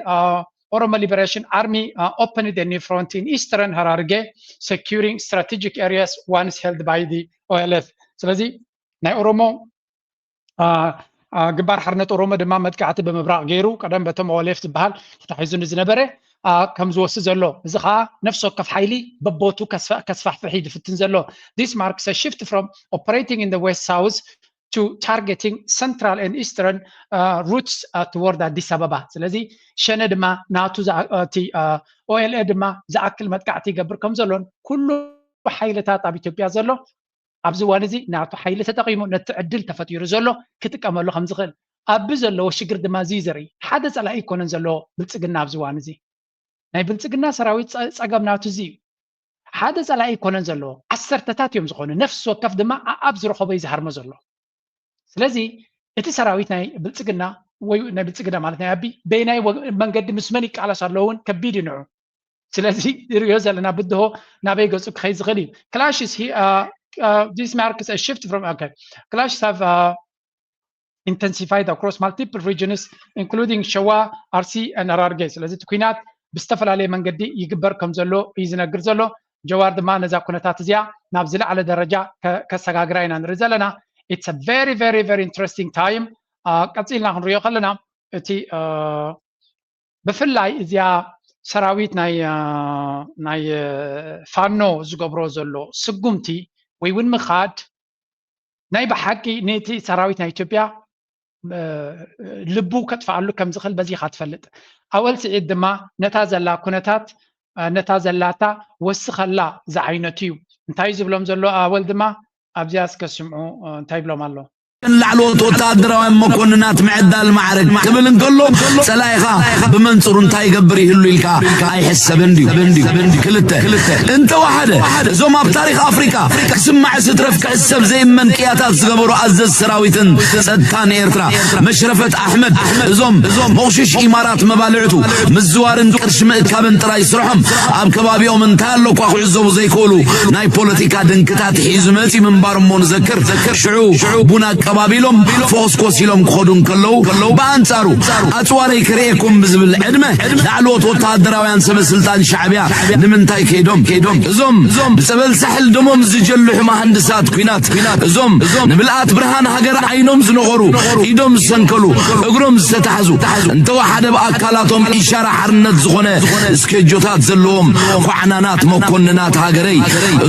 Oromo Liberation Army opened a new front in eastern Hararghe, securing strategic areas once held by the O L F. ስለዚ ናይ ኦሮሞ ግንባር ሓርነት ኦሮሞ ድማ መጥቃዕቲ ብምብራቕ ገይሩ ቀደም በቶም ኦኤልኤፍ ዝበሃል ተታሒዙ ንዝነበረ ከም ዝወስድ ዘሎ፣ እዚ ከዓ ነፍሲ ወከፍ ሓይሊ በቦቱ ከስፋሕፍሕ እዩ ዝፍትን ዘሎ። This marks a shift from operating in the west south to targeting central and eastern routes toward ኣዲስ ኣበባ። ስለዚ ሸነ ድማ ናቱ ኦኤልኤ ድማ ዝኣክል መጥቃዕቲ ይገብር ከም ዘሎን ኩሉ ሓይልታት ኣብ ኢትዮጵያ ዘሎ ኣብዚ እዋን እዚ ናቱ ሓይሊ ተጠቒሙ ነቲ ዕድል ተፈጢሩ ዘሎ ክጥቀመሉ ከም ዝኽእል፣ ኣብ ዘለዎ ሽግር ድማ እዚ እዩ ዘርኢ። ሓደ ጸላኢ ኣይኮነን ዘለዎ ብልጽግና ኣብዚ እዋን እዚ። ናይ ብልጽግና ሰራዊት ጸገም ናቱ እዚ እዩ። ሓደ ጸላኢ ኣይኮነን ዘለዎ፣ ዓሰርተታት እዮም ዝኾኑ። ነፍሲ ወከፍ ድማ ኣብ ዝረኸቦ እዩ ዝሃርሞ ዘሎ። ስለዚ እቲ ሰራዊት ናይ ብልጽግና ወይ ናይ ብልጽግና ማለት ናይ ኣቢ በይናይ መንገዲ ምስ መን ይቃለስ ኣለዎ እውን ከቢድ እዩ ንዑ። ስለዚ ንሪኦ ዘለና ብድሆ ናበይ ገጹ ክኸይድ ዝኽእል እዩ። Clashes this marks a shift from okay. Clashes have intensified across multiple regions including ሸዋ፣ ኣርሲ and ሃራርጌ። ስለዚ እቲ ኲናት ብዝተፈላለየ መንገዲ ይግበር ከም ዘሎ እዩ ዝነግር ዘሎ። ጀዋር ድማ ነዛ ኩነታት እዚኣ ናብ ዝለዓለ ደረጃ ከሰጋግራ ኢና ንርኢ ዘለና። It's a very very very interesting time። ቀፂልና ክንሪኦ ከለና እቲ ብፍላይ እዚኣ ሰራዊት ናይ ናይ ፋኖ ዝገብሮ ዘሎ ስጉምቲ ወይ እውን ምኻድ ናይ ብሓቂ ነቲ ሰራዊት ናይ ኢትዮጵያ ልቡ ከጥፍኣሉ ከም ዝኽእል በዚ ኢኻ ትፈልጥ። ኣወል ስዒድ ድማ ነታ ዘላ ኩነታት ነታ ዘላታ ወስኸላ ዝዓይነቱ እዩ። እንታይ ዝብሎም ዘሎ ኣወል ድማ ኣብዚኣ እስከ ስምዑ እንታይ ይብሎም ኣሎ። ላዕለዎት ወታደራውያን መኮንናት ምዕዳል ማዕረግ ክብል እንከሎ ጸላኢኻ ብመንጽሩ እንታይ ይገብር ይህሉ ኢልካ ኣይሕሰብን ድዩ? ክልተ እንተወሓደ እዞም ኣብ ታሪኽ ኣፍሪካ ክስማዕ ስትረፍ ክሕሰብ ዘይመን ቅያታት ዝገበሩ ኣዘዝ ሰራዊትን ጸጥታን ኤርትራ መሽረፈት ኣሕመድ እዞም ሞቕሽሽ ኢማራት መባልዕቱ ምዝዋርን ቅርሺ ምእካብን ጥራይ ስርሖም ኣብ ከባቢኦም እንታይ ኣሎ እኳ ክዕዘቡ ዘይክእሉ ናይ ፖለቲካ ድንክታት ሒዙ መጺ ምንባር እሞ ንዘክር። ሽዑ ቡን ኣቀባቢሎም ፎስኮስ ኢሎም ክኸዱ እንከለዉ ብኣንጻሩ ኣጽዋረይ ክርእየኩም ብዝብል ዕድመ ላዕለዎት ወታደራውያን ሰበ ስልጣን ሻዕብያ ንምንታይ ከይዶም እዞም ብጸበል ሳሕል ደሞም ዝጀልሑ መሃንድሳት ኲናት እዞም ንምልኣት ብርሃን ሃገር ዓይኖም ዝነቐሩ ኢዶም ዝሰንከሉ እግሮም ዝተታሕዙ እንተወሓደ ብኣካላቶም ኢሻራ ሓርነት ዝኾነ እስኬጆታት ዘለዎም ኳዕናናት መኮንናት ሃገረይ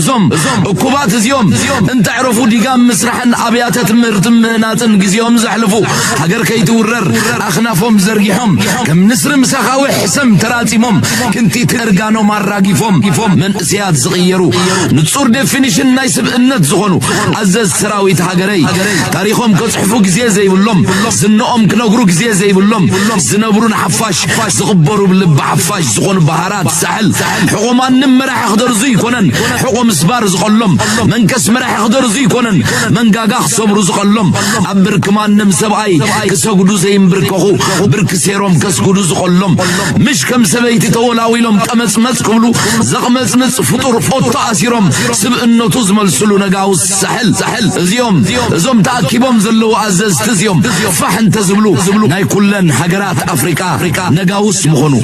እዞም እኩባት እዚኦም እንተዕረፉ ዲጋም ምስራሕን ኣብያተ ትምህርቲ ምህናፅን ግዜኦም ዘሕልፉ ሃገር ከይትውረር ኣኽናፎም ዘርጊሖም ከም ንስሪ ምስ ኣኻውሕ ሕሰም ተራፂሞም ክንቲት እርጋኖም ኣራጊፎም መንእሰያት ዝቕየሩ ንፁር ዴፊኒሽን ናይ ስብእነት ዝኾኑ ኣዘዝ ሰራዊት ሃገረይ ታሪኾም ከፅሕፉ ግዜ ዘይብሎም ዝንኦም ክነግሩ ግዜ ዘይብሎም ዝነብሩ ንሓፋሽ ዝቕበሩ ብልቢ ሓፋሽ ዝኾኑ ባህራት ሳሕል ሕቖ ማንም መራሒ ክደርዙ ይኮነን ሕቖ ምስባር ዝቐሎም መንከስ መራሒ ክደርዙ ይኮነን መንጋጋ ክሰብሩ ዝቐሎም ኣብ ብርኪ ማንም ሰብኣይ ክሰግዱ ዘይምብርከኹ ብርኪ ሴሮም ከስግዱ ዝቐሎም ምሽ ከም ሰበይቲ ተወላዊሎም ጠመፅመፅ ክብሉ ዘቕመፅምፅ ፍጡር ኦቶ ኣሲሮም ስብእነቱ ዝመልስሉ ነጋውስ ሳሕል እዚኦም እዞም ተኣኪቦም ዘለዉ ኣዘዝቲ እዚኦም ፋሕ እንተዝብሉ ናይ ኩለን ሃገራት ኣፍሪቃ ነጋውስ ምኾኑ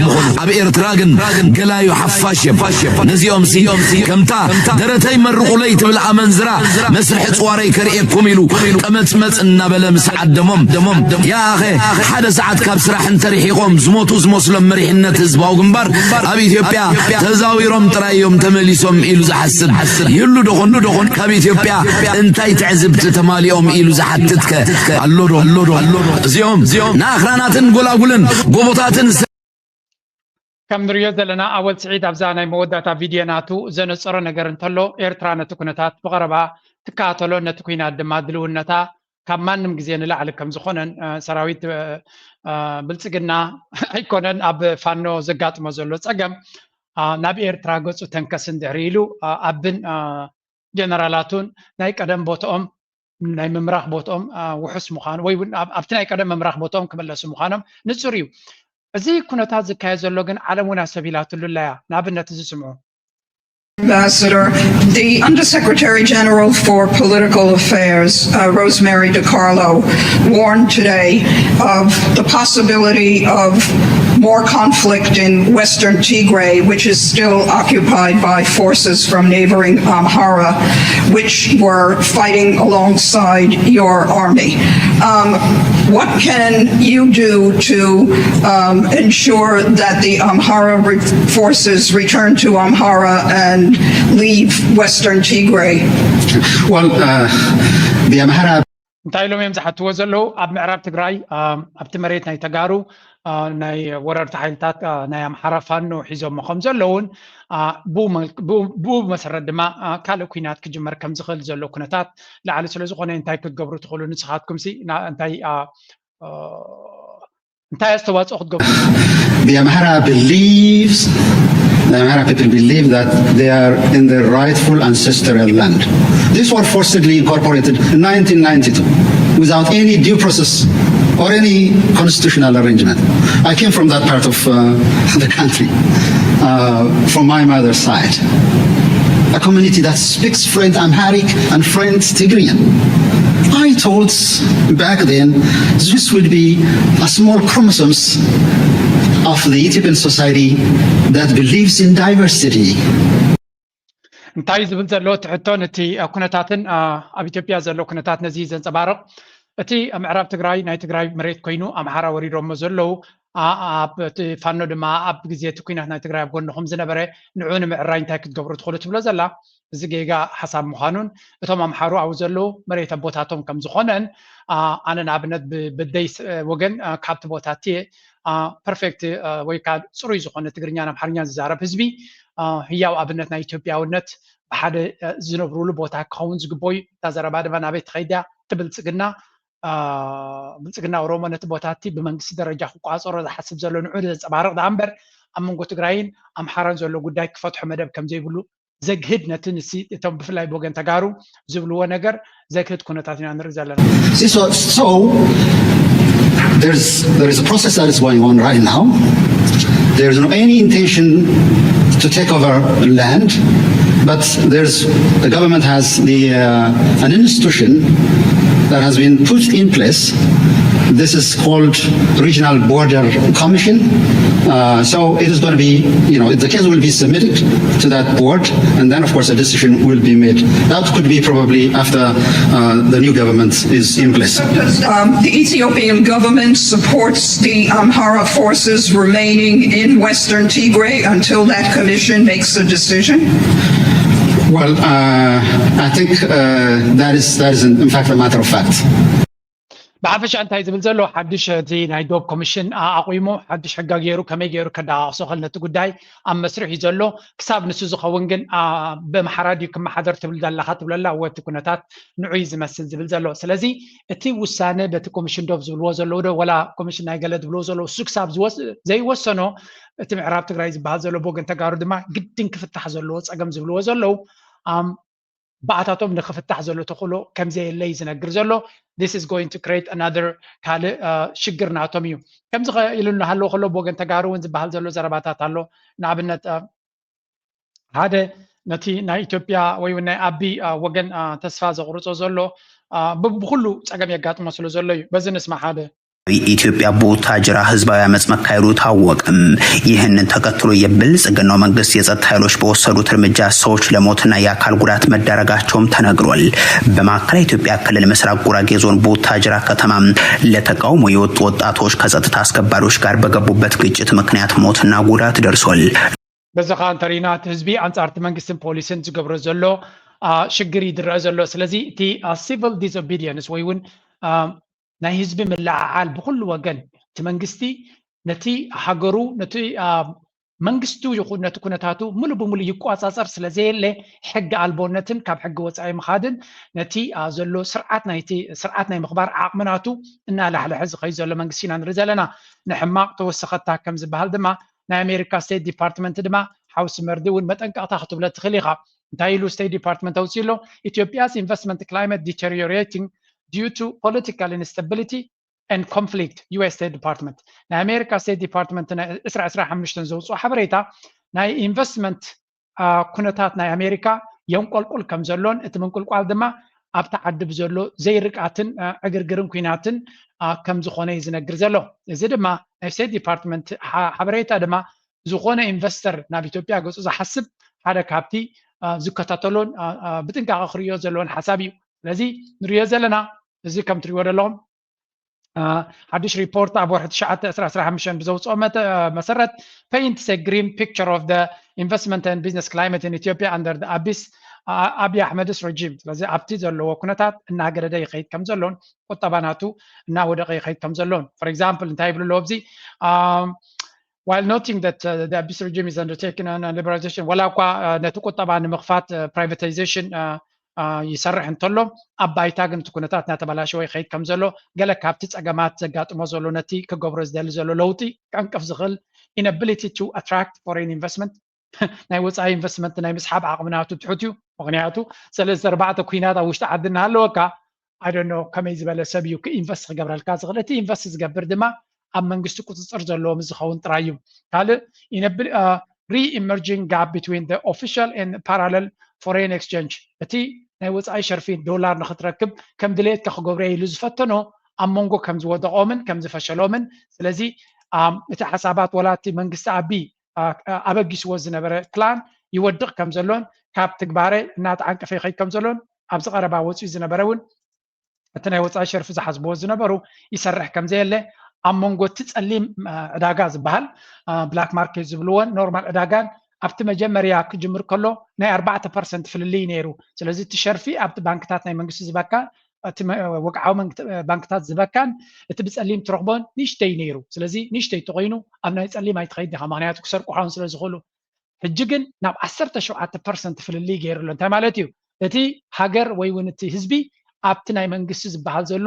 ኣብ ኤርትራ ግን ገላዩ ሓፋሽ እዮም ነዚኦም ሲ ከምታ ደረተይ መርቑለይ ትብል ኣመንዝራ መስርሒ ፅዋረይ ከርእየኩም ኢሉ ጠመፅመፅ እናበለ ምስ ዓደሞም ያኸ ሓደ ሰዓት ካብ ስራሕ እንተርሒቖም ዝሞቱ ዝመስሎም መሪሕነት ህዝባዊ ግንባር ኣብ ኢትዮጵያ ተዛዊሮም ጥራይ እዮም ተመሊሶም ኢሉ ዝሓስብ ይህሉ ዶኾን ዶኾን ካብ ኢትዮጵያ እንታይ ትዕዝብቲ ተማሊኦም ኢሉ ዝሓትት ከ ኣሎ ዶ ኣሎ ዶ ኣሎ ዶ እዚኦም ንኣኽራናትን ጎላጉልን ጎቦታትን ከም ንሪኦ ዘለና ኣወል ስዒድ ኣብዛ ናይ መወዳእታ ቪድዮ ናቱ ዘነፀሮ ነገር እንተሎ ኤርትራ ነቲ ኩነታት ብቐረባ ትከታተሎ ነቲ ኩናት ድማ ድልውነታ ካብ ማንም ግዜ ንላዕሊ ከም ዝኾነን ሰራዊት ብልፅግና ኣይኮነን ኣብ ፋኖ ዘጋጥሞ ዘሎ ፀገም ናብ ኤርትራ ገፁ ተንከስ እንድሕሪ ኢሉ ኣብን ጀነራላቱን ናይ ቀደም ቦትኦም ናይ ምምራኽ ቦትኦም ውሑስ ምዃኑ ወይ እውን ኣብቲ ናይ ቀደም ምምራኽ ቦትኦም ክምለሱ ምዃኖም ንፁር እዩ። እዚ ኩነታት ዝካየድ ዘሎ ግን ዓለም እውን ኣሰቢላትሉ ኣለያ። ንኣብነት እዚ ስምዑ። Ambassador, the Undersecretary General for Political Affairs, uh, Rosemary DiCarlo, warned today of the possibility of more conflict in western Tigray, which is still occupied by forces from neighboring Amhara, which were fighting alongside your army. Um, what can you do to um, ensure that the Amhara re- forces return to Amhara and leave western Tigray? Well, uh, the Amhara እንታይ ኢሎም እዮም ዝሓትዎ ዘለዉ? ኣብ ምዕራብ ትግራይ ኣብቲ መሬት ናይ ተጋሩ ናይ ወረርቲ ሓይልታት ናይ ኣምሓራ ፋኖ ሒዞሞ ከም ዘለውን ብኡ መሰረት ድማ ካልእ ኩናት ክጅመር ከም ዝኽእል ዘሎ ኩነታት ላዕሊ ስለ ዝኾነ እንታይ ክትገብሩ ትኽእሉ ንስኻትኩም ሲ እንታይ እንታይ ኣስተዋፅኦ ክትገብሩ The Amhara believes, the Amhara people believe that they are in their rightful ancestral land. These were forcibly incorporated in nineteen ninety-two without any due process or any constitutional arrangement. I came from that part of uh, the country, uh, from my mother's side. A community that speaks fluent Amharic and fluent Tigrinya. I thought back then this would be a small chromosomes of the Ethiopian society that believes in diversity. እንታይ ዝብል ዘሎ ትሕቶ ነቲ ኩነታትን ኣብ ኢትዮጵያ ዘሎ ኩነታት ነዚ ዘንፀባርቕ እቲ ምዕራብ ትግራይ ናይ ትግራይ መሬት ኮይኑ ኣምሓራ ወሪዶሞ ዘለዉ ኣብ ፋኖ ድማ ኣብ ግዜ እቲ ኩናት ናይ ትግራይ ኣብ ጎንኹም ዝነበረ ንዑ ንምዕራይ እንታይ ክትገብሩ ትኽእሉ ትብሎ ዘላ እዚ ጌጋ ሓሳብ ምዃኑን እቶም ኣምሓሩ ኣብኡ ዘለዉ መሬት ኣቦታቶም ከም ዝኾነን ኣነ ንኣብነት ብበደይ ወገን ካብቲ ቦታ እትየ ፐርፌክት ወይ ከዓ ፅሩይ ዝኾነ ትግርኛን ኣምሓርኛን ዝዛረብ ህዝቢ ህያው ኣብነት ናይ ኢትዮጵያውነት ብሓደ ዝነብሩሉ ቦታ ክኸውን ዝግበዩ እታ ዘረባ ድማ ናበይ ትኸይድያ እቲ ብልፅግና ብልፅግና ኦሮሞ ነቲ ቦታ እቲ ብመንግስቲ ደረጃ ክቋፀሮ ዝሓስብ ዘሎ ንዑ ዘንፀባርቕ ደኣ እምበር ኣብ መንጎ ትግራይን ኣምሓራን ዘሎ ጉዳይ ክፈትሖ መደብ ከም ዘይብሉ ዘግህድ ነቲ ንሲ እቶም ብፍላይ ብወገን ተጋሩ ዝብልዎ ነገር ዘግህድ ኩነታት ኢና ንርኢ ዘለና So, so there's there is a process that is going on right now. There's no any intention to take over land, but there's the government has the uh, an institution that has been put in place. This is called Regional Border Commission. Uh, so it is going to be, you know, the case will be submitted to that board, and then, of course, a decision will be made. That could be probably after uh, the new government is in place. Um, the Ethiopian government supports the Amhara forces remaining in western Tigray until that commission makes a decision. Well, uh, I think uh, that is that is in, in fact a matter of fact. ብሓፈሻ እንታይ ዝብል ዘሎ ሓድሽ እቲ ናይ ዶብ ኮሚሽን ኣቑሞ ሓድሽ ሕጋ ገይሩ ከመይ ገይሩ ከዳቃቅሶ ክእል ነቲ ጉዳይ ኣብ መስርሕ እዩ ዘሎ ክሳብ ንሱ ዝኸውን ግን ብኣምሓራ ድዩ ክመሓደር ትብል ዘለካ ትብለላ ወቲ ኩነታት ንዑይ ዝመስል ዝብል ዘሎ ስለዚ እቲ ውሳነ በቲ ኮሚሽን ዶብ ዝብልዎ ዘለዉ ዶ ወላ ኮሚሽን ናይ ገለ ዝብልዎ ዘለዉ እሱ ክሳብ ዘይወሰኖ እቲ ምዕራብ ትግራይ ዝበሃል ዘሎ ብወገን ተጋሩ ድማ ግድን ክፍታሕ ዘለዎ ፀገም ዝብልዎ ዘለዉ ባእታቶም ንክፍታሕ ዘሎ ተኽእሎ ከምዘየለ እዩ ዝነግር ዘሎ this is going to create another ካልእ ሽግር ናቶም እዩ ከምዚ ኢሉ እናሃለዎ ከሎ ብወገን ተጋሩ እውን ዝበሃል ዘሎ ዘረባታት ኣሎ ንኣብነት ሓደ ነቲ ናይ ኢትዮጵያ ወይ እውን ናይ ኣቢ ወገን ተስፋ ዘቑርፆ ዘሎ ብኩሉ ፀገም የጋጥሞ ስለ ዘሎ እዩ በዚ ንስማ ሓደ ኢትዮጵያ በወታደራዊ ህዝባዊ አመፅ መካሄዱ ታወቀም። ይህንን ተከትሎ የብልጽግናው መንግስት የጸጥታ ኃይሎች በወሰዱት እርምጃ ሰዎች ለሞትና የአካል ጉዳት መዳረጋቸውም ተነግሯል። በማዕከላዊ ኢትዮጵያ ክልል ምስራቅ ጉራጌ ዞን በወታደራ ከተማ ለተቃውሞ የወጡ ወጣቶች ከጸጥታ አስከባሪዎች ጋር በገቡበት ግጭት ምክንያት ሞትና ጉዳት ደርሷል። በዚ ከዓ እንተሪና እቲ ህዝቢ ኣንጻርቲ መንግስትን ፖሊስን ዝገብሮ ዘሎ ሽግር ይድረአ ዘሎ ስለዚ እቲ civil disobedience ወይ እውን ናይ ህዝቢ ምልዕዓል ብኩሉ ወገን እቲ መንግስቲ ነቲ ሃገሩ ነቲ መንግስቱ ይኹን ነቲ ኩነታቱ ሙሉ ብሙሉ ይቋፃፀር ስለ ዘየለ ሕጊ ኣልቦነትን ካብ ሕጊ ወፃኢ ምኻድን ነቲ ዘሎ ስርዓት ናይቲ ስርዓት ናይ ምኽባር ዓቕምናቱ እናላሕለሐ ዝኸይ ዘሎ መንግስቲ ኢና ንርኢ ዘለና ንሕማቕ ተወሰኸታ ከም ዝበሃል ድማ ናይ ኣሜሪካ ስቴት ዲፓርትመንት ድማ ሓውሲ መርዲ እውን መጠንቀቕታ ክትብለ ትኽእል ኢኻ እንታይ ኢሉ ስቴት ዲፓርትመንት ኣውፅኡ ኣሎ ኢትዮጵያስ investment climate deteriorating due to political instability and conflict US State Department ናይ ኣሜሪካ ስቴት ዲፓርትመንት ናይ ዕስራ ዕስራ ሓሙሽተ ዘውፅኦ ሓበሬታ ናይ ኢንቨስትመንት ኩነታት ናይ ኣሜሪካ የንቆልቁል ከም ዘሎን እቲ ምንቁልቋል ድማ ኣብቲ ዓዲ ብዘሎ ዘይርቃትን ዕግርግርን ኩናትን ከም ዝኾነ እዩ ዝነግር ዘሎ። እዚ ድማ ናይ ስቴት ዲፓርትመንት ሓበሬታ ድማ ዝኾነ ኢንቨስተር ናብ ኢትዮጵያ ገፁ ዝሓስብ ሓደ ካብቲ ዝከታተሎን ብጥንቃቐ ክርእዮ ዘለዎን ሓሳብ እዩ። ስለዚ ንሪኦ ዘለና እዚ ከም ትሪእዎ ዘለኹም ሓድሽ ሪፖርት ኣብ ወርሒ ትሽዓተ ዕስራ ዕስራ ሓሙሽተ ብዘውፅኦ መሰረት paints a grim picture of the investment and business climate in Ethiopia under the Abiy Ahmed's regime። ስለዚ ኣብቲ ዘለዎ ኩነታት እናገደደ ይኸይድ ከም ዘሎን ቁጠባ ናቱ እናወደቐ ይኸይድ ከም ዘሎን for example እንታይ ይብሉ ኣለዎ ኣብዚ while noting that the Abiy regime is undertaking a liberalization ዋላ እኳ ነቲ ቁጠባ ንምኽፋት privatization ይሰርሕ እንተሎ ኣብ ባይታ ግን እቲ ኩነታት እናተበላሸወ ይኸይድ ከም ዘሎ ገለ ካብቲ ፀገማት ዘጋጥሞ ዘሎ ነቲ ክገብሮ ዝደሊ ዘሎ ለውጢ ከንቅፍ ዝኽእል inability to attract foreign investment ናይ ወፃኢ ኢንቨስትመንት ናይ ምስሓብ ዓቕሚ ናቱ ትሑት እዩ። ምክንያቱ ሰለስተ ኣርባዕተ ኩናት ኣብ ውሽጢ ዓዲ እናሃለወካ I don't know ከመይ ዝበለ ሰብ እዩ ክኢንቨስት ክገብረልካ ዝኽእል። እቲ ኢንቨስት ዝገብር ድማ ኣብ መንግስቲ ቁፅፅር ዘለዎ ምስ ዝኸውን ጥራይ እዩ። ካልእ re-emerging gap between the official and parallel foreign exchange እቲ ናይ ወፃኢ ሸርፊ ዶላር ንክትረክብ ከም ድሌትካ ክገብሮ ኢሉ ዝፈተኖ ኣብ መንጎ ከም ዝወደቆምን ከም ዝፈሸሎምን ስለዚ እቲ ሓሳባት ወላ እቲ መንግስቲ ኣቢ ኣበጊስዎ ዝነበረ ፕላን ይወድቕ ከም ዘሎን ካብ ትግባረ እናተዓንቀፈ ይኸይድ ከም ዘሎን ኣብዚ ቀረባ ወፂኡ ዝነበረ እውን እቲ ናይ ወፃኢ ሸርፊ ዝሓስብዎ ዝነበሩ ይሰርሕ ከም ዘየለ ኣብ መንጎ እቲ ፀሊም ዕዳጋ ዝበሃል ብላክ ማርኬት ዝብልዎን ኖርማል ዕዳጋን ኣብቲ መጀመርያ ክጅምር ከሎ ናይ ኣርባዕተ ፐርሰንት ፍልልይ ነይሩ። ስለዚ እቲ ሸርፊ ኣብቲ ባንክታት ናይ መንግስቲ ዝበካ እቲ ወግዓዊ ባንክታት ዝበካን እቲ ብፀሊም ትረኽቦን ንእሽተይ ነይሩ። ስለዚ ንእሽተይ ተኮይኑ ኣብ ናይ ፀሊም ኣይትኸይድ ዲኻ፣ ምክንያቱ ክሰርቁ ካውን ስለ ዝኽእሉ። ሕጂ ግን ናብ ዓሰርተ ሸውዓተ ፐርሰንት ፍልልይ ገይሩ ኣሎ። እንታይ ማለት እዩ? እቲ ሃገር ወይ እውን እቲ ህዝቢ ኣብቲ ናይ መንግስቲ ዝበሃል ዘሎ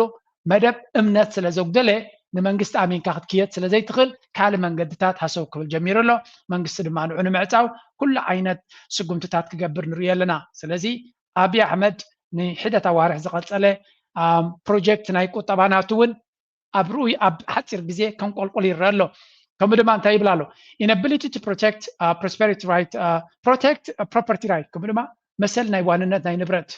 መደብ እምነት ስለ ዘጉደለ ንመንግስቲ ኣሚንካ ክትክየድ ስለ ዘይትኽእል ካልእ መንገድታት ሃሰው ክብል ጀሚሩ ኣሎ። መንግስቲ ድማ ንዑ ንምዕፃው ኩሉ ዓይነት ስጉምትታት ክገብር ንሪኦ ኣለና። ስለዚ ኣብይ ኣሕመድ ንሒደት ኣዋርሕ ዝቐፀለ ፕሮጀክት ናይ ቁጠባ ናቱ እውን ኣብ ርኡይ ኣብ ሓፂር ግዜ ከንቆልቁል ይረአ ኣሎ። ከምኡ ድማ እንታይ ይብል ኣሎ? Inability to protect prosperity right, protect property right ከምኡ ድማ መሰል ናይ ዋንነት ናይ ንብረት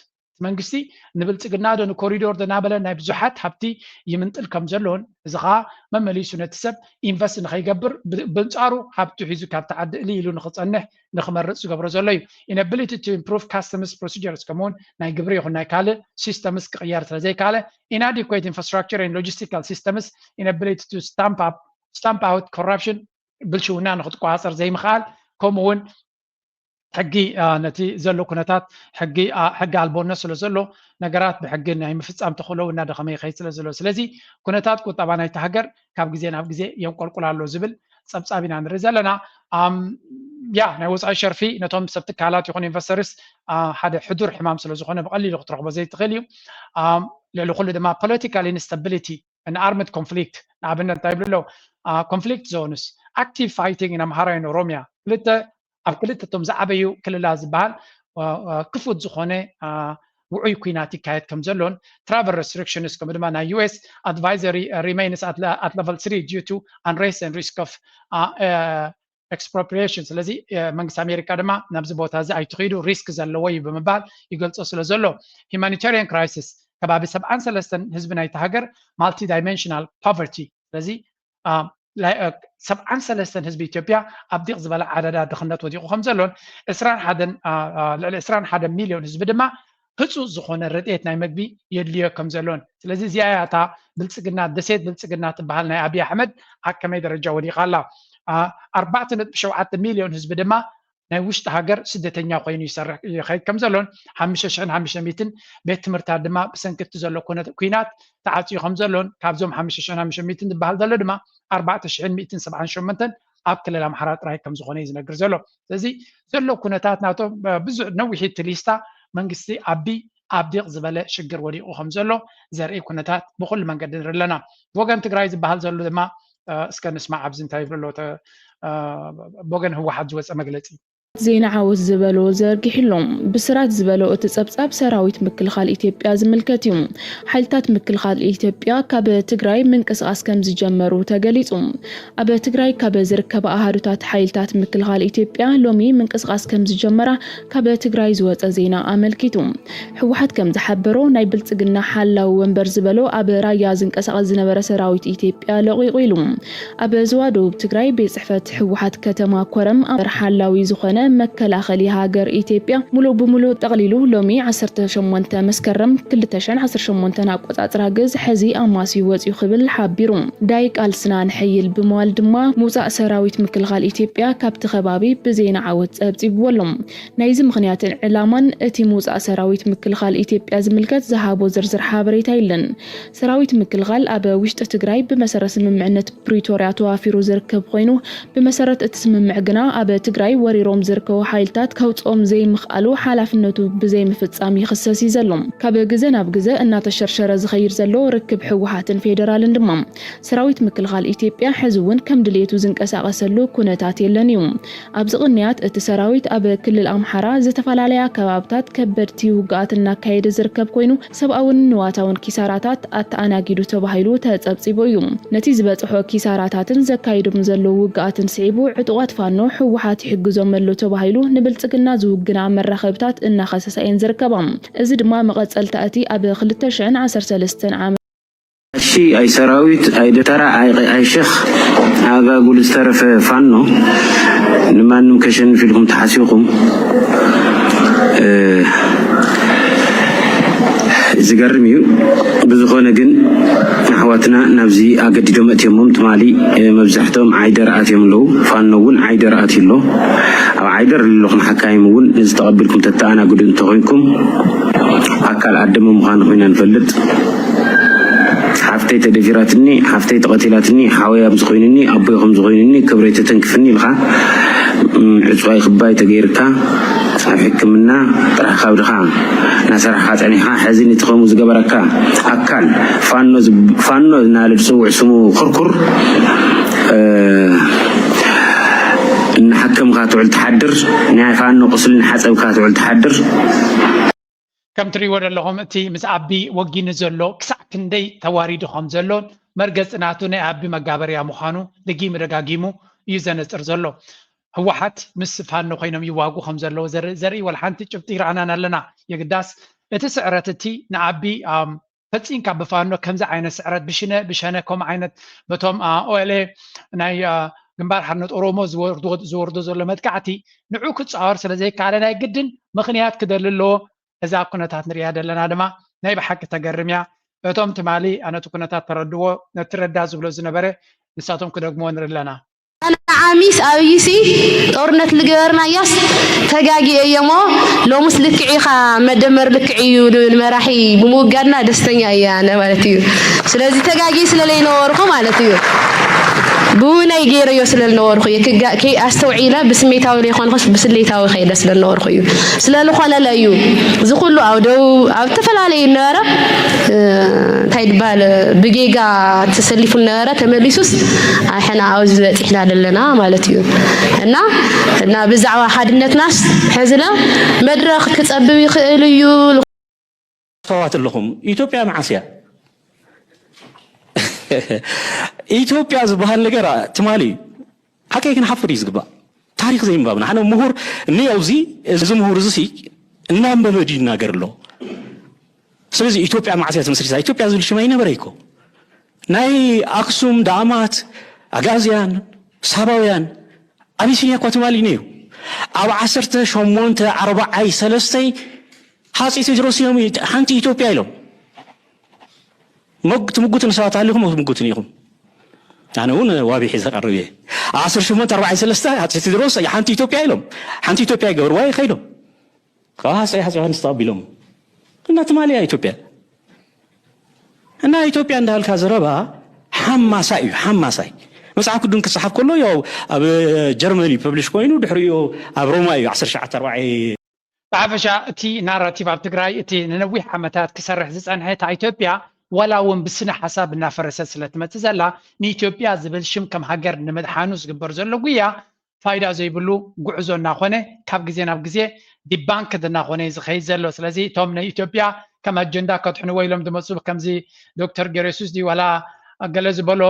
መንግስቲ ንብልፅግና ዶ ንኮሪዶር ዶ እናበለ ናይ ብዙሓት ሃብቲ ይምንጥል ከም ዘሎን እዚ ከዓ መመሊሱ ነቲ ሰብ ኢንቨስት ንኸይገብር ብንፃሩ ሃብቱ ሒዙ ካብቲ ዓዲ እልይ ኢሉ ንክፀንሕ ንክመርፅ ዝገብሮ ዘሎ እዩ። Inability to improve customs procedures ከምኡውን ናይ ግብሪ ይኹን ናይ ካልእ ሲስተምስ ክቕየር ስለዘይካለ inadequate infrastructure and logistical systems inability to stamp up stamp out corruption ብልሽውና ንክትቆፃፀር ዘይምኽኣል ከምኡውን ሕጊ ነቲ ዘሎ ኩነታት ሕጊ ኣልቦነት ስለ ዘሎ ነገራት ብሕጊ ናይ ምፍፃም ተኽእሎ እናደኸመ ይኸይድ ስለ ዘሎ ስለዚ ኩነታት ቁጠባ ናይቲ ሃገር ካብ ግዜ ናብ ግዜ የንቆልቁል ኣሎ ዝብል ፀብፃብ ኢና ንርኢ ዘለና። ያ ናይ ወፃኢ ሸርፊ ነቶም ሰብ ትካላት ይኹን ኢንቨስተርስ ሓደ ሕዱር ሕማም ስለ ዝኾነ ብቐሊሉ ክትረኽቦ ዘይትኽእል እዩ። ልዕሊ ኩሉ ድማ political instability and armed conflict ንኣብነት እንታይ ይብሉ ኣለዉ? Conflict zones active fighting in Amhara and Oromia ክልተ ኣብ ክልተ እቶም ዝዓበዩ ክልላት ዝበሃል ክፉት ዝኾነ ውዑይ ኩናት ይካየድ ከም ዘሎን travel restrictions ከምኡ ድማ ናይ U S advisory remains at level three due to unrest and risk of expropriation ስለዚ መንግስቲ ኣሜሪካ ድማ ናብዚ ቦታ እዚ ኣይትኸይዱ ሪስክ ዘለዎ እዩ ብምባል ይገልጾ ስለ ዘሎ humanitarian crisis ከባቢ ሰብዓን ሰለስተን ህዝቢ ናይቲ ሃገር multidimensional poverty ስለዚ ሰብዓን ሰለስተን ህዝቢ ኢትዮጵያ ኣብ ዲቕ ዝበለ ዓደዳ ድኽነት ወዲቑ ከም ዘሎን ዕስራን ሓደን ልዕሊ ዕስራን ሓደን ሚልዮን ህዝቢ ድማ ህፁፅ ዝኾነ ረድኤት ናይ መግቢ የድልዮ ከም ዘሎን ስለዚ እዚኣ እያ እታ ብልፅግና ደሴት ብልፅግና ትበሃል ናይ ኣብይ ኣሕመድ ኣብ ከመይ ደረጃ ወዲቓ ኣላ። ኣርባዕተ ነጥቢ ሸውዓተ ሚልዮን ህዝቢ ድማ ናይ ውሽጢ ሃገር ስደተኛ ኮይኑ ይሰርሕ ይኸይድ ከም ዘሎን ሓሙሽተ ሽሕን ሓሙሽተ ሚእትን ቤት ትምህርታት ድማ ብሰንኪ እቲ ዘሎ ኩነት ኩናት ተዓፅዩ ከም ዘሎን ካብዞም ሓሙሽተ ሽሕን ሓሙሽተ ሚእትን ዝበሃል ዘሎ ድማ ኣርባዕተ ሽሕን ሚእትን ሰብዓን ሸሞንተን ኣብ ክልል ኣምሓራ ጥራይ ከም ዝኾነ እዩ ዝነግር ዘሎ። ስለዚ ዘሎ ኩነታት ናቶም ብዙሕ ነዊሒቲ ሊስታ መንግስቲ ኣቢ ኣብ ዲቕ ዝበለ ሽግር ወዲቑ ከም ዘሎ ዘርኢ ኩነታት ብኩሉ መንገዲ ንርኢ ኣለና። ብወገን ትግራይ ዝበሃል ዘሎ ድማ እስከ ንስማዕ ኣብዚ እንታይ ይብሉ ኣሎ ብወገን ህወሓት ዝወፀ መግለፂ። ዜና ዓወት ዝበሎ ዘርጊሕሎም። ብስራት ዝበሎ እቲ ጸብጻብ ሰራዊት ምክልኻል ኢትዮጵያ ዝምልከት እዩ። ሓይልታት ምክልኻል ኢትዮጵያ ካብ ትግራይ ምንቅስቓስ ከም ዝጀመሩ ተገሊጹ። ኣብ ትግራይ ካብ ዝርከባ ኣሃዱታት ሓይልታት ምክልኻል ኢትዮጵያ ሎሚ ምንቅስቓስ ከም ዝጀመራ ካብ ትግራይ ዝወጸ ዜና ኣመልኪቱ። ህወሓት ከም ዝሓበሮ ናይ ብልጽግና ሓላዊ ወንበር ዝበሎ ኣብ ራያ ዝንቀሳቐስ ዝነበረ ሰራዊት ኢትዮጵያ ለቒቑ ኢሉ። ኣብ ዞባ ደቡብ ትግራይ ቤት ጽሕፈት ህወሓት ከተማ ኮረም ኣምበር ሓላዊ ዝኾነ መከላኸሊ ሃገር ኢትዮጵያ ሙሉእ ብሙሉእ ጠቕሊሉ ሎሚ ዓሰርተ ሸሞንተ መስከረም ክልተ ሽሕን ዓሰርተ ሸሞንተን ኣቆጻጽራ ግዝ ሕዚ ኣማስዩ ወፂኡ ክብል ሓቢሩ። ዳይ ቃልስና ንሕይል ብምባል ድማ ምውፃእ ሰራዊት ምክልኻል ኢትዮጵያ ካብቲ ከባቢ ብዜና ዓወት ጸብጺብዎ ኣሎ። ናይዚ ምኽንያትን ዕላማን እቲ ምውፃእ ሰራዊት ምክልኻል ኢትዮጵያ ዝምልከት ዝሃቦ ዝርዝር ሓበሬታ የለን። ሰራዊት ምክልኻል ኣብ ውሽጢ ትግራይ ብመሰረት ስምምዕነት ፕሪቶርያ ተዋፊሩ ዝርከብ ኮይኑ፣ ብመሰረት እቲ ስምምዕ ግና ኣብ ትግራይ ወሪሮም ዝርከቡ ሓይልታት ከውፅኦም ዘይምኽኣሉ ሓላፍነቱ ብዘይምፍፃም ይኽሰስ እዩ ዘሎ። ካብ ግዘ ናብ ግዘ እናተሸርሸረ ዝኸይድ ዘሎ ርክብ ህወሓትን ፌደራልን ድማ ሰራዊት ምክልኻል ኢትዮጵያ ሕዚ እውን ከም ድሌቱ ዝንቀሳቐሰሉ ኩነታት የለን እዩ። ኣብዚ ቅንያት እቲ ሰራዊት ኣብ ክልል ኣምሓራ ዝተፈላለያ ከባብታት ከበድቲ ውግኣት እናካየደ ዝርከብ ኮይኑ፣ ሰብኣውን ንዋታውን ኪሳራታት ኣተኣናጊዱ ተባሂሉ ተጸብጺቡ እዩ። ነቲ ዝበጽሖ ኪሳራታትን ዘካይዶም ዘለዉ ውግኣትን ስዒቡ፣ ዕጡቓት ፋኖ ህወሓት ይሕግዞም ኣሎ ተባሂሉ ንብልጽግና ዝውግና መራኸብታት እናኸሰሳ እየን ዝርከባ። እዚ ድማ መቐጸልታ እቲ ኣብ ክልተ ሽሕን ዓሰርተ ሰለስተን ዓመት እሺ፣ ኣይ ሰራዊት፣ ኣይ ደተራ፣ ኣይ፣ ኣይ ሸኽ፣ ኣጋጉል ዝተረፈ ፋኖ ንማንም ከሸንፍ ኢልኩም ተሓሲብኩም፣ እ፣ ዝገርም እዩ። ብዝኾነ ግን ኣሕዋትና ናብዚ ኣገዲዶም ኣእትዮሞም። ትማሊ፣ እ፣ መብዛሕትኦም ዓይደር ኣትዮም ኣለዉ። ፋኖ እውን ዓይደር ኣትዩ ኣሎ። ኣብ ዓይደር ዘለኹም ሓካይም እውን ነዚ ተቐቢልኩም ተተኣናግዱ እንተኾይንኩም ኣካል ኣደመ ምዃኑ ኮይና ንፈልጥ። ሓፍተይ ተደፊራትኒ፣ ሓፍተይ ተቐቲላትኒ፣ ሓወይ ኣብዚ ኮይኑኒ፣ ኣቦይ ከምዚ ኮይኑኒ፣ ክብረይ ተተንክፍኒ ኢልካ፣ እም፣ ዕፅዋይ ክባይ ተገይርካ፣ ኣብ ሕክምና ጥራሕ ካብድኻ እናሰራሕካ ጸኒሕካ፣ ሕዚ ነቲ ከምኡ ዝገበረካ ኣካል ፋኖ ዝብ-፣ ፋኖ እናበለ ዝጽውዕ ስሙ ኩርኩር፣ እ፣ እናሓከምካ ትውዕል ትሓድር፣ ናይ ፋኖ ቁስሊ እናሓጸብካ ትውዕል ትሓድር። ከም ትሪእዎ ዘለኹም እቲ ምስ ኣቢ ወጊኑ ዘሎ ክሳዕ ክንደይ ተዋሪዱ ከም ዘሎን መርገጺ ናቱ ናይ ኣቢ መጋበርያ ምዃኑ ደጊሙ ደጋጊሙ እዩ ዘነጽር ዘሎ። ህወሓት ምስ ፋኖ ኮይኖም ይዋጉ ከም ዘለዉ ዘር-፣ ዘርኢ ወላ ሓንቲ ጭብጢ ይረኣናን ኣለና። የግዳስ እቲ ስዕረት እቲ ንኣቢ፣ ኣም፣ ፈጺምካ ብፋኖ ከምዚ ዓይነት ስዕረት ብሽነ፣ ብሸነ ከምኡ ዓይነት በቶም፣ አ፣ ኦኤልኤ ናይ፣ አ፣ ግንባር ሓርነት ኦሮሞ ዝወርዶ፣ ዝወርዶ ዘሎ መጥቃዕቲ ንዑ ክጻወር ስለ ዘይከኣለ ናይ ግድን ምኽንያት ክደሊ ኣለዎ። እዛ ኩነታት ንሪኣ ዘለና ድማ ናይ ብሓቂ ተገርም እያ። እቶም ትማሊ ነቲ ኩነታት ተረድዎ፣ ነቲ ረዳ ዝብሎ ዝነበረ ንሳቶም ክደግምዎ ንርኢ ኣለና። ኣነ ዓሚስ ኣብይሲ ጦርነት ልገበርናያስ ተጋጊ እየሞ ሎሙስ ልክዕ ኢኻ፣ መደመር ልክዕ እዩ ንመራሒ ብምውጋድና ደስተኛ እየ ኣነ ማለት እዩ። ስለዚ ተጋጊ ስለ ለይነበርኩ ማለት እዩ። ብውነይ ገይረዮ ስለ ልነበርኩ እየ። ክጋ-፣ ከይ-፣ ኣስተውዒለ ብስሜታዊ ዘይኮንኩስ ብስሌታዊ ከይደ ስለ ልነበርኩ እዩ። ስለ ልኾነለ እዩ። እዚ ኩሉ ኣብ ደቡብ፣ ኣብ ዝተፈላለዩ ነበረ፣ እ፣ እንታይ ድበሃል፣ ብጌጋ ተሰሊፉ ነበረ፣ ተመሊሱስ ኣሕና ኣብዚ በፂሕና ዘለና ማለት እዩ። እና፣ እና ብዛዕባ ሓድነትናስ ሕዝለ መድረኽ ክጸብብ ይኽእል እዩ። ሰባት ኣለኹም። ኢትዮጵያ መዓስ እያ? ኢትዮጵያ ዝበሃል ነገር ትማሊ እዩ። ሓቀይ ክንሓፍር እዩ ዝግባእ። ታሪኽ ዘይምንባብና። ኣነ ምሁር እኒኦ፣ እዚ፣ እዚ ምሁር እዚ ሲ እናንበበ ድዩ ይናገር ኣሎ? ስለዚ ኢትዮጵያ መዓስ እያ ተመስሪታ? ኢትዮጵያ ዝብል ሽም ኣይነበረ እኮ። ናይ ኣክሱም፣ ዳእማት፣ ኣጋዝያን፣ ሳባውያን፣ ኣቢሲንያ እኳ ትማሊ ነይሩ። ኣብ ዓሰርተ ሸሞንተ ኣርባዓይ ሰለስተይ ሃፀይ ቴድሮስ እዮም ሓንቲ ኢትዮጵያ ኢሎም። መግ-፣ ትምጉቱ ንሰባት ሃሊኹም ትምጉቱኒ ኢኹም። ኣነ እውን ዋቢ ሒዘ ቀርብ እየ። ዓሰርተ ሸሞንተ ኣርባዓይ ሰለስተ ሃፀይ ቴድሮስ ሓንቲ ኢትዮጵያ ኢሎም። ሓንቲ ኢትዮጵያ ይገብርዋ እዩ ከይዶም። ካብ ሃፀይ ሃፀይ ዮሃንስ ተቐቢሎም። እና ትማሊ እያ ኢትዮጵያ። እና ኢትዮጵያ እንዳልካ ዘረባ ሓማሳይ እዩ፣ ሓማሳይ። መጽሓፍ ቅዱስ ክጽሓፍ ከሎ ያው ኣብ ጀርመን እዩ ፐብሊሽ ኮይኑ፣ ድሕሪኡ ኣብ ሮማ እዩ ዓሰርተ ትሽዓተ ኣርባዓይ። ብሓፈሻ እቲ ናራቲቭ ኣብ ትግራይ እቲ ንነዊሕ ዓመታት ክሰርሕ ዝጸንሐ እታ ኢትዮጵያ ዋላ እውን ብስነ ሓሳብ እናፈረሰት ስለ ትመጽእ ዘላ ንኢትዮጵያ ዝብል ሽም ከም ሃገር ንምድሓኑ ዝግበር ዘሎ ጉያ ፋይዳ ዘይብሉ ጉዕዞ እናኾነ ካብ ግዜ ናብ ግዜ ዲባንክድ እናኾነ እዩ ዝኸይድ ዘሎ። ስለዚ እቶም ናይ ኢትዮጵያ ከም ኣጀንዳ ከድሕንዎ ኢሎም ዝመፁ ከምዚ ዶክተር ገሬሱስ ድዩ ዋላ ገለ ዝበሎ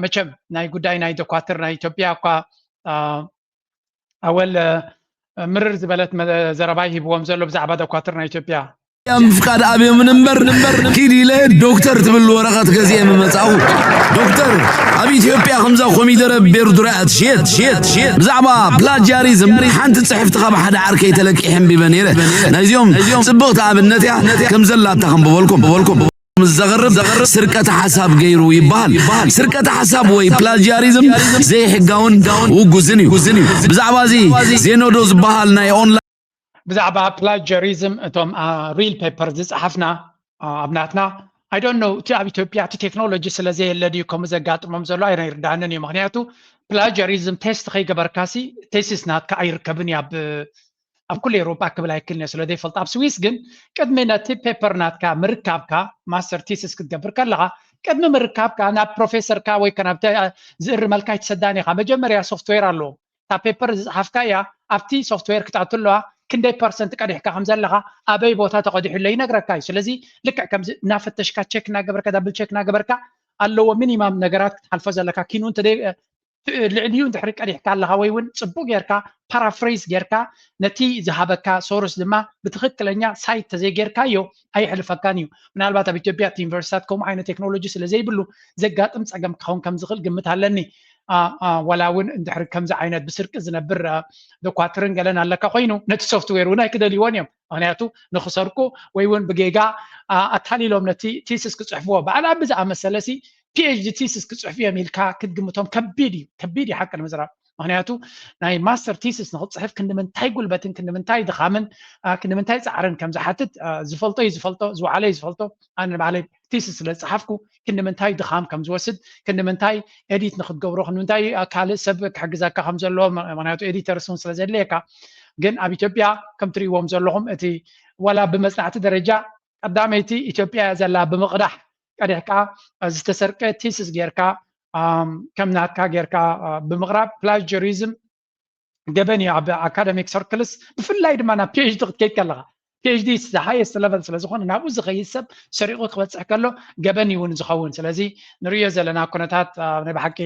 መቸም ናይ ጉዳይ ናይ ዶኳትር ናይ ኢትዮጵያ እኳ ኣወል ምርር ዝበለት ዘረባ ይህብዎም ዘሎ ብዛዕባ ዶኳትር ናይ ኢትዮጵያ። ምፍቃድ ኣብዮምን እምበር ኪድ ኢለ ዶክተር ትብል ወረቐት ገዚኤ ምመጻኹ። ዶክተር ኣብ ኢትዮጵያ ከምዛ ኮሚደረ ቤርዱራ ትሽየጥ ትሽየጥ ትሽየጥ። ብዛዕባ ፕላጃሪዝም ሓንቲ ጽሕፍቲ ካብ ሓደ ዓርከይ ተለቂሐ ኣንቢበ ነይረ። ናይዚኦም ጽብቕቲ ኣብነት እያ። ከም ዘላታ ከንብበልኩም በልኩም። ምስ ዘቕርብ ስርቀተ ሓሳብ ገይሩ ይበሃል። ስርቀተ ሓሳብ ወይ ፕላጃሪዝም ዘይሕጋውን ውጉዝን እዩ። ብዛዕባ እዚ ዜኖዶ ዝበሃል ናይ ኦንላይን ብዛዕባ ፕላጀሪዝም እቶም ሪል ፔፐር ዝፀሓፍና ኣብ ናትና I don't know እቲ ኣብ ኢትዮጵያ እቲ ቴክኖሎጂ ስለ ዘየለ ድዩ ከምኡ ዘጋጥሞም ዘሎ ኣይርዳእንን እዩ። ምክንያቱ ፕላጀሪዝም ቴስት ከይገበርካሲ ቴሲስ ናትካ ኣይርከብን እዩ ኣብ ኣብ ኩሉ ኤውሮጳ ክብል ኣይክልን እየ ስለ ዘይፈልጥ። ኣብ ስዊስ ግን ቅድሚ ነቲ ፔፐር ናትካ ምርካብካ ማስተር ቲስስ ክትገብር ከለኻ ቅድሚ ምርካብካ ናብ ፕሮፌሰርካ ወይ ከ ናብቲ ዝእርመልካ ኣይትሰዳን ኢኻ። መጀመርያ ሶፍትዌር ኣለዎም። እታ ፔፐር ዝፀሓፍካያ ኣብቲ ሶፍትዌር ክትኣቱ ኣለዋ። ክንደይ ፐርሰንት ቀዲሕካ ከም ዘለኻ ኣበይ ቦታ ተቐዲሑ ኣሎ ይነግረካ እዩ። ስለዚ ልክዕ ከምዚ እናፈተሽካ ቸክ እናገበርካ ዳብል ቸክ እናገበርካ ኣለዎ ሚኒማም ነገራት ክትሓልፎ ዘለካ ኪኑ እንተ ልዕሊኡ እንድሕሪ ቀዲሕካ ኣለኻ ወይ እውን ፅቡቅ ጌርካ ፓራፍሬዝ ጌርካ ነቲ ዝሃበካ ሶርስ ድማ ብትክክለኛ ሳይት ተዘይጌርካዮ ኣየሕልፈካን እዩ። ምናልባት ኣብ ኢትዮጵያ እቲ ዩኒቨርሲታት ከምኡ ዓይነት ቴክኖሎጂ ስለ ዘይብሉ ዘጋጥም ፀገም ክኸውን ከም ዝኽእል ግምት ኣለኒ። ዋላ እውን እንድሕሪ ከምዚ ዓይነት ብስርቂ ዝነብር ዶኳትርን ገለን ኣለካ ኮይኑ ነቲ ሶፍትዌር እውን ኣይክደልይዎን እዮም። ምክንያቱ ንክሰርቁ ወይ እውን ብጌጋ ኣታሊሎም ነቲ ቲስስ ክፅሕፍዎ ባዕላ ብዝኣመሰለ ሲ ፒኤችዲ ቲስስ ክፅሕፉ እዮም ኢልካ ክትግምቶም ከቢድ እዩ። ከቢድ እዩ ሓቂ ንምዝራብ። ምክንያቱ ናይ ማስተር ቲስስ ንክትፅሕፍ ክንዲ ምንታይ ጉልበትን ክንዲ ምንታይ ድኻምን ክንዲ ምንታይ ፃዕርን ከም ዝሓትት ዝፈልጦ እዩ ዝፈልጦ፣ ዝወዓለ እዩ ዝፈልጦ። ኣነ ንባዕለይ ቲስስ ስለ ዝፀሓፍኩ ክንዲ ምንታይ ድኻም ከም ዝወስድ፣ ክንዲ ምንታይ ኤዲት ንክትገብሮ፣ ክንዲ ምንታይ ካልእ ሰብ ክሕግዘካ ከም ዘለዎ፣ ምክንያቱ ኤዲተርስ እውን ስለ ዘድልየካ። ግን ኣብ ኢትዮጵያ ከም ትርእይዎም ዘለኹም እቲ ዋላ ብመፅናዕቲ ደረጃ ቀዳመይቲ ኢትዮጵያ እያ ዘላ ብምቕዳሕ ቀዲሕካ ዝተሰርቀ ቲስስ ጌርካ ከም ናትካ ጌርካ ብምቕራብ ፕላጀሪዝም ገበን እዩ ኣብ ኣካደሚክ ሰርክልስ ብፍላይ ድማ ናብ ፒኤችዲ ክትከይድ ከለካ ፒኤችዲ ሃየስት ለቨል ስለ ዝኾነ ናብኡ ዝኸይድ ሰብ ሰሪቑ ክበፅሕ ከሎ ገበን እዩ እውን ዝኸውን። ስለዚ ንርእዮ ዘለና ኩነታት ናይ ብሓቂ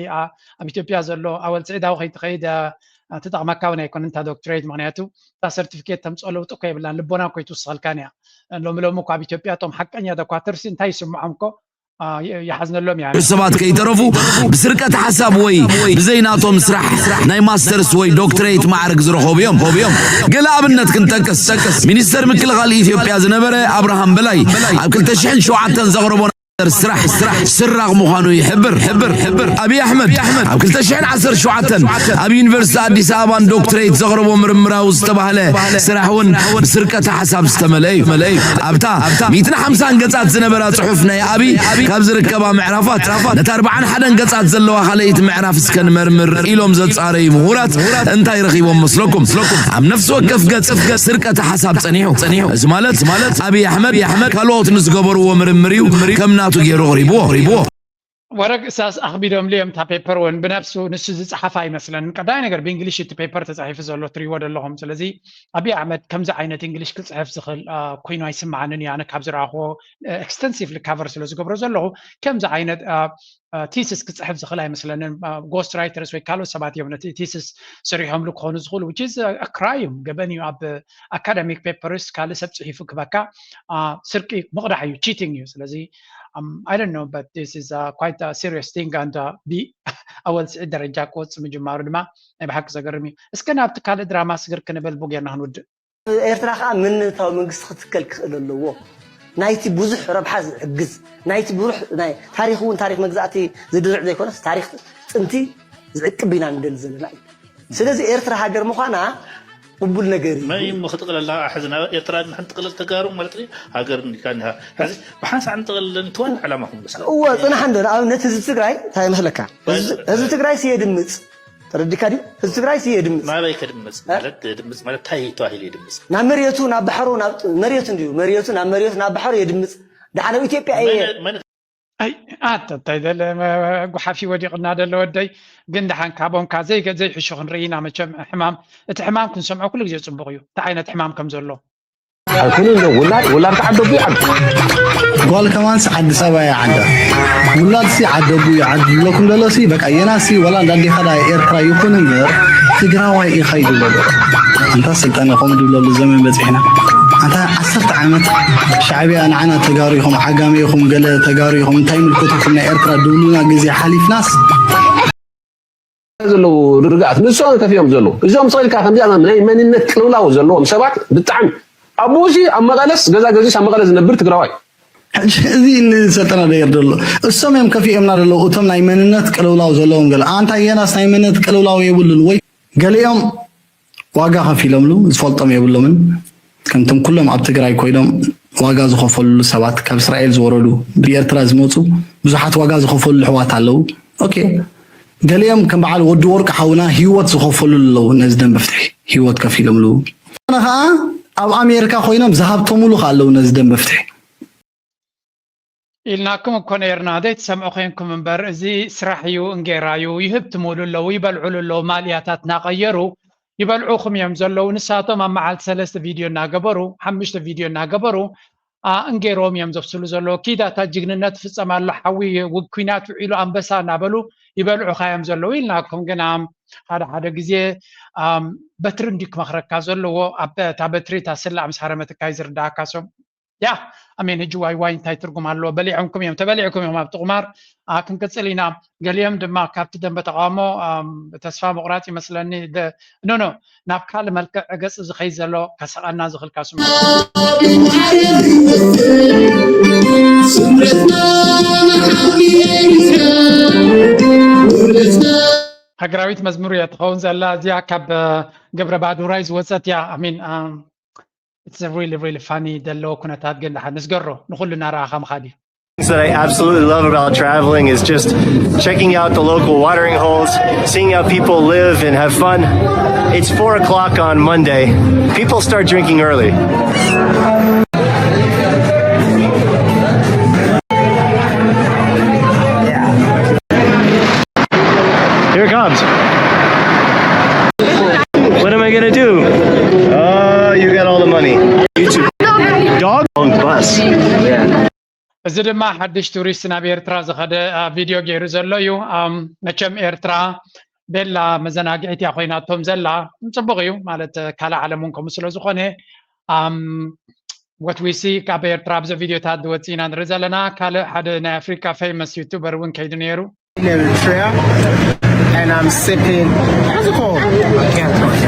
ኣብ ኢትዮጵያ ዘሎ ኣወል ስዒዳዊ ከይትኸይድ ትጠቕመካ እውን ኣይኮነን እታ ዶክትሬት። ምክንያቱ እታ ሰርቲፊኬት ተምፅኦ ለውጢ እኮ የብላን ልቦና እኮ ኣይትውስኸልካን እያ። ሎሚ ሎሚ እኮ ኣብ ኢትዮጵያ እቶም ሓቀኛ ዶኳትርሲ እንታይ ይስምዖም እኮ ይሓዝነሎም እያ። ሰባት ከይተረፉ ብስርቀት ሓሳብ ወይ ብዘይናቶም ስራሕ ናይ ማስተርስ ወይ ዶክትሬት ማዕርግ ዝረኸቡ እዮም። ገለ ኣብነት ክንጠቅስ ሚኒስተር ምክልኻል ኢትዮጵያ ዝነበረ ኣብርሃም በላይ ኣብ ክልተ ሽሕን ሸውዓተን ዘቕረቦ ስራሕ ስራቕ ምዃኑ ይሕብር። ሕብር ሕብር ኣብይ ኣሕመድ ኣብ ክልተ ሽሕን ዓሰርተ ሸውዓተን ኣብ ዩኒቨርሲቲ ኣዲስ ኣበባን ዶክትሬት ዘቕረቦ ምርምራዊ ዝተባህለ ስራሕ እውን ብስርቀተ ሓሳብ ዝተመልአ እዩ። ኣብታ ሚእትን ሓምሳን ገጻት ዝነበራ ጽሑፍ ናይ ኣብይ ካብ ዝርከባ ምዕራፋት ነታ ኣርብዓን ሓደን ገጻት ዘለዋ ካልኣይቲ ምዕራፍ እስከ ንመርምር ኢሎም ዘጻረዩ ምሁራት እንታይ ረኺቦም መስለኩም? ኣብ ነፍሲ ወከፍ ገጽ ስርቀተ ሓሳብ ጸኒሑ። እዚ ማለት ኣብይ ኣሕመድ ካልኦት ንዝገበርዎ ምርምር እዩ ከም ናቱ ገይሩ ኣቕሪብዎ። ወረግ እሳስ ኣኽቢዶምሉ እዮም እታ ፔፐር እውን ብነብሱ ንሱ ዝፀሓፋ ኣይመስለንን። ቀዳማይ ነገር ብእንግሊሽ እቲ ፔፐር ተፃሒፉ ዘሎ ትሪእዎ ዘለኹም። ስለዚ ኣብይ ኣሕመድ ከምዚ ዓይነት እንግሊሽ ክፅሕፍ ዝኽእል ኮይኑ ኣይስምዓንን እዩ። ኣነ ካብ ዝረኣኽዎ ኤክስተንሲቭሊ ካቨር ስለ ዝገብሮ ዘለኹ ከምዚ ዓይነት ቲስስ ክፅሕፍ ዝኽእል ኣይመስለንን። ጎስት ራይተርስ ወይ ካልኦት ሰባት እዮም ነቲ ቲስስ ሰሪሖምሉ ክኾኑ ዝኽእሉ which is ክራይም ገበን እዩ። ኣብ ኣካዳሚክ ፔፐርስ ካልእ ሰብ ፅሒፉ ክበካ ስርቂ ምቕዳሕ እዩ፣ ቺቲንግ እዩ። ስለዚ I don't know but this is quite serious thing and ብኣወል ስዒድ ደረጃ ክወፅእ ምጅማሩ ድማ ናይ ብሓቂ ዘገርም እዩ። እስከ ናብቲ ካልእ ድራማ ስግር ክንብል ቡ ጌርና ክንውድእ። ኤርትራ ከዓ መንነታዊ መንግስቲ ክትከል ክኽእል ኣለዎ። ናይቲ ብዙሕ ረብሓ ዝዕግዝ ናይቲ ብዙሕ ናይ ታሪክ እውን ታሪክ መግዛእቲ ዝድርዕ ዘይኮነስ ታሪክ ጥንቲ ዝዕቅብ ኢና ንደሊ ዘለና እዩ። ስለዚ ኤርትራ ሃገር ምዃና ቅቡል ነገር እዩ። መን እዩ እሞ ክጥቕለላ? ሕዚ ናብ ኤርትራ ንሕን ጥቕለል ተጋሩ ማለት እዩ። ሃገር እንዲካ እንዲሃ። ሕዚ ብሓንሳእ ንጥቕለለን እቲ ዋና ዕላማኹም ንሳ። እወ፣ ጽናሕ እንዶ ንኣብነት ህዝቢ ትግራይ እንታይ ይመስለካ? ህዝቢ ህዝቢ ትግራይ ስየ ድምፅ ተረዲካ ድዩ? ህዝቢ ትግራይ ስየ ድምፅ ናበይ ከድምፅ ማለት ድምፅ ማለት እንታይ ተባሂሉ ይድምፅ? ናብ መሬቱ ናብ ባሕሩ ናብ መሬቱ እንድዩ መሬቱ ናብ መሬቱ ናብ ባሕሩ የድምፅ። ደሓን ኣብ ኢትዮጵያ እየ መን- መን ኣይ ኣታ እንታይ ደለ ጉሓፊ ወዲቕና ደለ ወደይ። ግን ደሓን ካብኦም ካ ዘይገ ዘይሕሹ ክንርኢ ኢና። መቸም ሕማም እቲ ሕማም ክንሰምዖ ኩሉ ግዜ ጽቡቕ እዩ፣ እንታይ ዓይነት ሕማም ከም ዘሎ። ኣይኮነ እንዶ ውላድ ውላድ ከዓደጉ ይዓዱ። ጓል ከማንስ ዓዲ ሰባ እያ ዓዳ። ውላድሲ ዓደጉ ይዓዱ ዝብለኩም ደሎሲ በቃ የናሲ ወላ እንዳዴኻ ዳ ኤርትራ ይኹን እምበር ትግራዋይ ኢኻ ይብሎ። ኣንታ ስልጣነ ከምኡ ድብለሉ ዘመን በፂሕና። ኣንታ ዓሰርተ ዓመት ሻዕቢያ ንዓና ተጋሩ ኢኹም ዓጋመ ኢኹም ገለ ተጋሩ ኢኹም እንታይ ምልክትኩም ናይ ኤርትራ ድብሉና ግዜ ሓሊፍናስ ዘለዉ ርግኣት ንሶም ከፊኦም ዘለዉ እዞም ስቕ ኢልካ ከምዚኣ ናይ መንነት ቅልውላው ዘለዎም ሰባት ብጣዕሚ ኣቦሲ ኣብ መቐለስ ገዛ ገዚስ ኣብ መቐለ ዝነብር ትግራዋይ እዚ ንሰልጠና ደየር ደሎ እሶም እዮም ከፊኦምና ደለዉ እቶም ናይ መንነት ቅልውላው ዘለዎም ገለ ኣንታ የናስ ናይ መንነት ቅልውላው የብሉን ወይ ገሊኦም ዋጋ ከፊሎምሉ ዝፈልጦም የብሎምን ከምቶም ኩሎም ኣብ ትግራይ ኮይኖም ዋጋ ዝኸፈልሉ ሰባት ካብ እስራኤል ዝወረዱ ብኤርትራ ዝመፁ ብዙሓት ዋጋ ዝኸፈልሉ ኣሕዋት ኣለዉ ኦኬ ገሊኦም ከም በዓል ወዲ ወርቂ ሓውና ህይወት ዝኸፈልሉ ኣለዉ ነዚ ደንበ ፍትሒ ህይወት ከፊሎምሉ ኣነ ከዓ ኣብ ኣሜሪካ ኮይኖም ዝሃብተምሉ ከዓ ኣለዉ ነዚ ደንበ ፍትሒ ኢልናኩም እኮ ነይርና ዘይትሰምዑ ኮንኩም እምበር እዚ ስራሕ እዩ እንጌራ እዩ ይህብትሙሉ ኣለዉ ይበልዑሉ ኣለዉ ማልያታት እናቐየሩ ይበልዑኹም እዮም ዘለዉ ንሳቶም ኣብ መዓልቲ ሰለስተ ቪድዮ እናገበሩ ሓሙሽተ ቪድዮ እናገበሩ እንጌሮም እዮም ዘብስሉ ዘለዉ ኪድ ኣታ ጅግንነት ፍጸም ኣሎ ሓዊ ውግ ኲናት ውዒሉ ኣንበሳ እናበሉ ይበልዑኻ እዮም ዘለዉ ኢልናኩም ግና ሓደ ሓደ ግዜ በትሪ እንዲ ክመኽረካ ዘለዎ እታ በትሪ እታ ስላዕ ምስ ሃረመትካ እዩ ዝርዳእካ so yeah I mean ሕጂ ዋይ ዋይ እንታይ ትርጉም ኣለዎ በሊዖምኩም እዮም ተበሊዕኩም እዮም ኣብቲ ቁማር ክንቅፅል ኢና ገሊኦም ድማ ካብቲ ደንበ ተቃውሞ ተስፋ ምቁራፅ ይመስለኒ no no ናብ ካልእ መልክዕ ገፅ ዝኸይ ዘሎ ከሰቐና ዝኽልካ ስሙ ሃገራዊት መዝሙር እያ ትኸውን ዘላ እዚኣ ካብ ግብረ ባዱራይ ዝወፀት እያ I mean it's a really really funny ዘለዎ ኩነታት ግን ደሓን ንስገሮ ንኩሉ እናረኣኻ ምኻድ እዩ Things that I absolutely love about traveling is just checking out the local watering holes, seeing how people live and have fun. It's four o'clock on Monday. People start drinking early. Here it comes. What am I gonna do? Oh, you got all the money. YouTube. Dog on bus. እዚ ድማ ሓድሽ ቱሪስት ናብ ኤርትራ ዝኸደ ቪድዮ ገይሩ ዘሎ እዩ። መቸም ኤርትራ ቤላ መዘናግዒት እያ ኮይናቶም ዘላ። ጽቡቕ እዩ ማለት ካልእ ዓለም እውን ከምኡ ስለ ዝኾነ what we see ካብ ኤርትራ ኣብዚ ቪድዮታት ዝወፅእ ኢና ንርኢ ዘለና። ካልእ ሓደ ናይ ኣፍሪካ famous YouTuber እውን ከይዱ ነይሩ። in Eritrea and I'm sipping what's it called?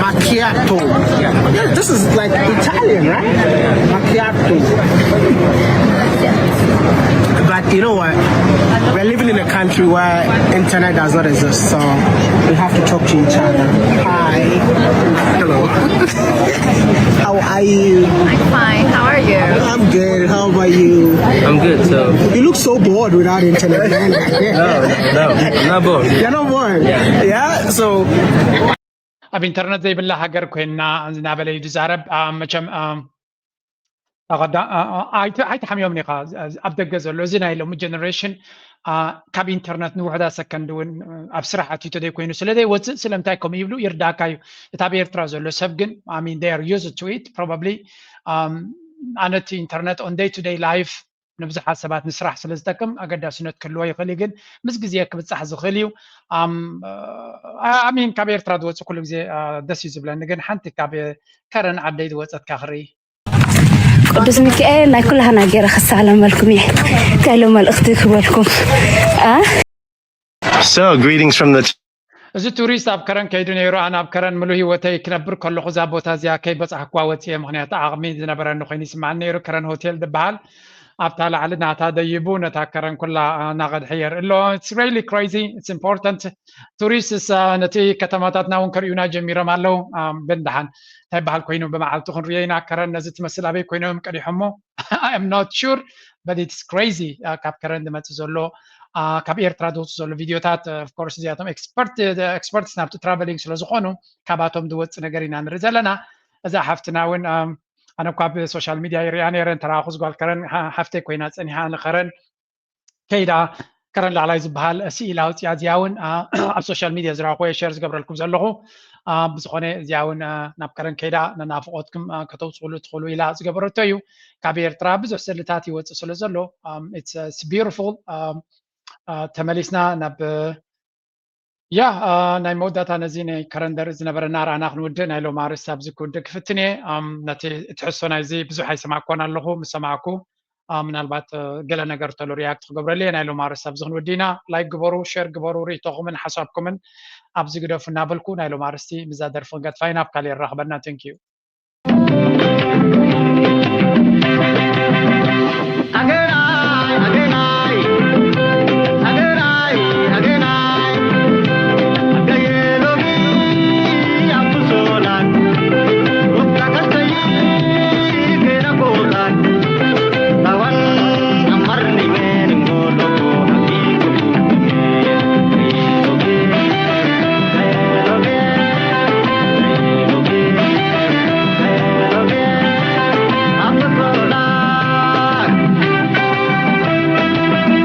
Macchiato. Yeah, this is like Italian, right? Macchiato. But you know what? We're living in a country where internet does not exist, so we have to talk to each other. Hi. Hello. How are you? I'm fine. How are you? I'm good. How about you? I'm good. So you look so bored without internet, man. No, no, I'm not bored. You're not bored. Yeah. Yeah. So. ኣብ ኢንተርነት ዘይብላ ሃገር ኮይና እናበለ እዩ ዝዛረብ መቸም ኣይተሓምዮም ኒኻ ኣብ ደገ ዘሎ እዚ ናይ ሎሚ ጀነሬሽን ካብ ኢንተርነት ንውሕዳ ሰከንድ እውን ኣብ ስራሕ ኣትዩ ተዘይኮይኑ ስለዘይወፅእ ስለምንታይ ከምኡ ይብሉ ይርዳእካ እዩ እቲ ኣብ ኤርትራ ዘሎ ሰብ ግን I mean they are used to it probably ኣነቲ ኢንተርነት on day to day life ንብዙሓት ሰባት ንስራሕ ስለ ዝጠቅም ኣገዳስነት ክህልዎ ይኽእል እዩ ግን ምስ ግዜ ክብፃሕ ዝኽእል እዩ I mean ካብ ኤርትራ ዝወፅእ ኩሉ ግዜ ደስ እዩ ዝብለኒ ግን ሓንቲ ካብ ከረን ዓደይ ዝወፀትካ ክርኢ ቅዱስ ሚካኤል ናይ ኩላህና ገይረ ክሳለመልኩም እየ እንታይ ኢሎ መልእኽቲ ክበልኩም So, greetings from the እዚ ቱሪስት ኣብ ከረን ከይዱ ነይሩ ኣነ ኣብ ከረን ምሉ ህይወተይ ክነብር ከለኹ እዛ ቦታ እዚኣ ከይበፃሕኩዋ ወፅየ ምክንያቱ ዓቕሚ ዝነበረኒ ኮይኑ ይስማዓኒ ነይሩ ከረን ሆቴል ዝበሃል ኣብታ ላዕሊ ናታ ደይቡ ነታ ከረን ኩላ እናቐድሐ የርኢ ኣሎ it's really crazy it's important tourists ነቲ ከተማታትና እውን ከርእዩና ጀሚሮም ኣለዉ ግን ደሓን እንታይ በሃል ኮይኑ ብመዓልቱ ክንርእዮ ኢና ከረን ነዚ ትመስል ኣበይ ኮይኖም ቀዲሖሞ I am not sure but it's crazy ካብ ከረን ዝመፅእ ዘሎ ካብ ኤርትራ ዝወፁ ዘሎ ቪድዮታት of course እዚኣቶም experts ናብቲ travelling ስለ ዝኾኑ ካባቶም ዝወፅእ ነገር ኢና ንርኢ ዘለና እዛ ሓፍትና እውን ኣነ እኳ ብ social media ይሪኣ ነይረ እንተረኣኹ ዝጓል ከረን ሓፍተይ ኮይና ፀኒሓ ንኸረን ከይዳ ከረን ላዕላይ ዝበሃል ስኢል ኣውፅያ። እዚኣ እውን ኣብ social media ዝረኣኹ እየ share ዝገብረልኩም ዘለኹ። ብዝኾነ እዚኣ እውን ናብ ከረን ከይዳ ንናፍቖትኩም ከተውፅእሉ ትኽእሉ ኢላ ዝገበረቶ እዩ። ካብ ኤርትራ ብዙሕ ስእልታት ይወፅእ ስለ ዘሎ it's beautiful። ተመሊስና ናብ ያ ናይ መወዳእታ ነዚ ናይ ከረን ደርኢ ዝነበረና ረኣና ክንውድእ ናይ ሎሚ ኣርእስቲ ኣብዚ ክውድእ ክፍትን እየ። ነቲ ትሕዝቶ ናይዚ ብዙሕ ኣይሰማዕኮን ኣለኹ። ምስ ሰማዕኩ ምናልባት ገለ ነገር ተሎ react ክገብረሉ እየ። ናይ ሎሚ ኣርእስቲ ኣብዚ ክንውድእ ኢና። Like ግበሩ፣ share ግበሩ፣ ርእይቶኹምን ሓሳብኩምን ኣብዚ ግደፉ እናበልኩ ናይ ሎሚ ኣርእስቲ ምስዛ ደርፊ ክንገድፋ ኢና። ኣብ ካልእ የራኽበና። Thank you።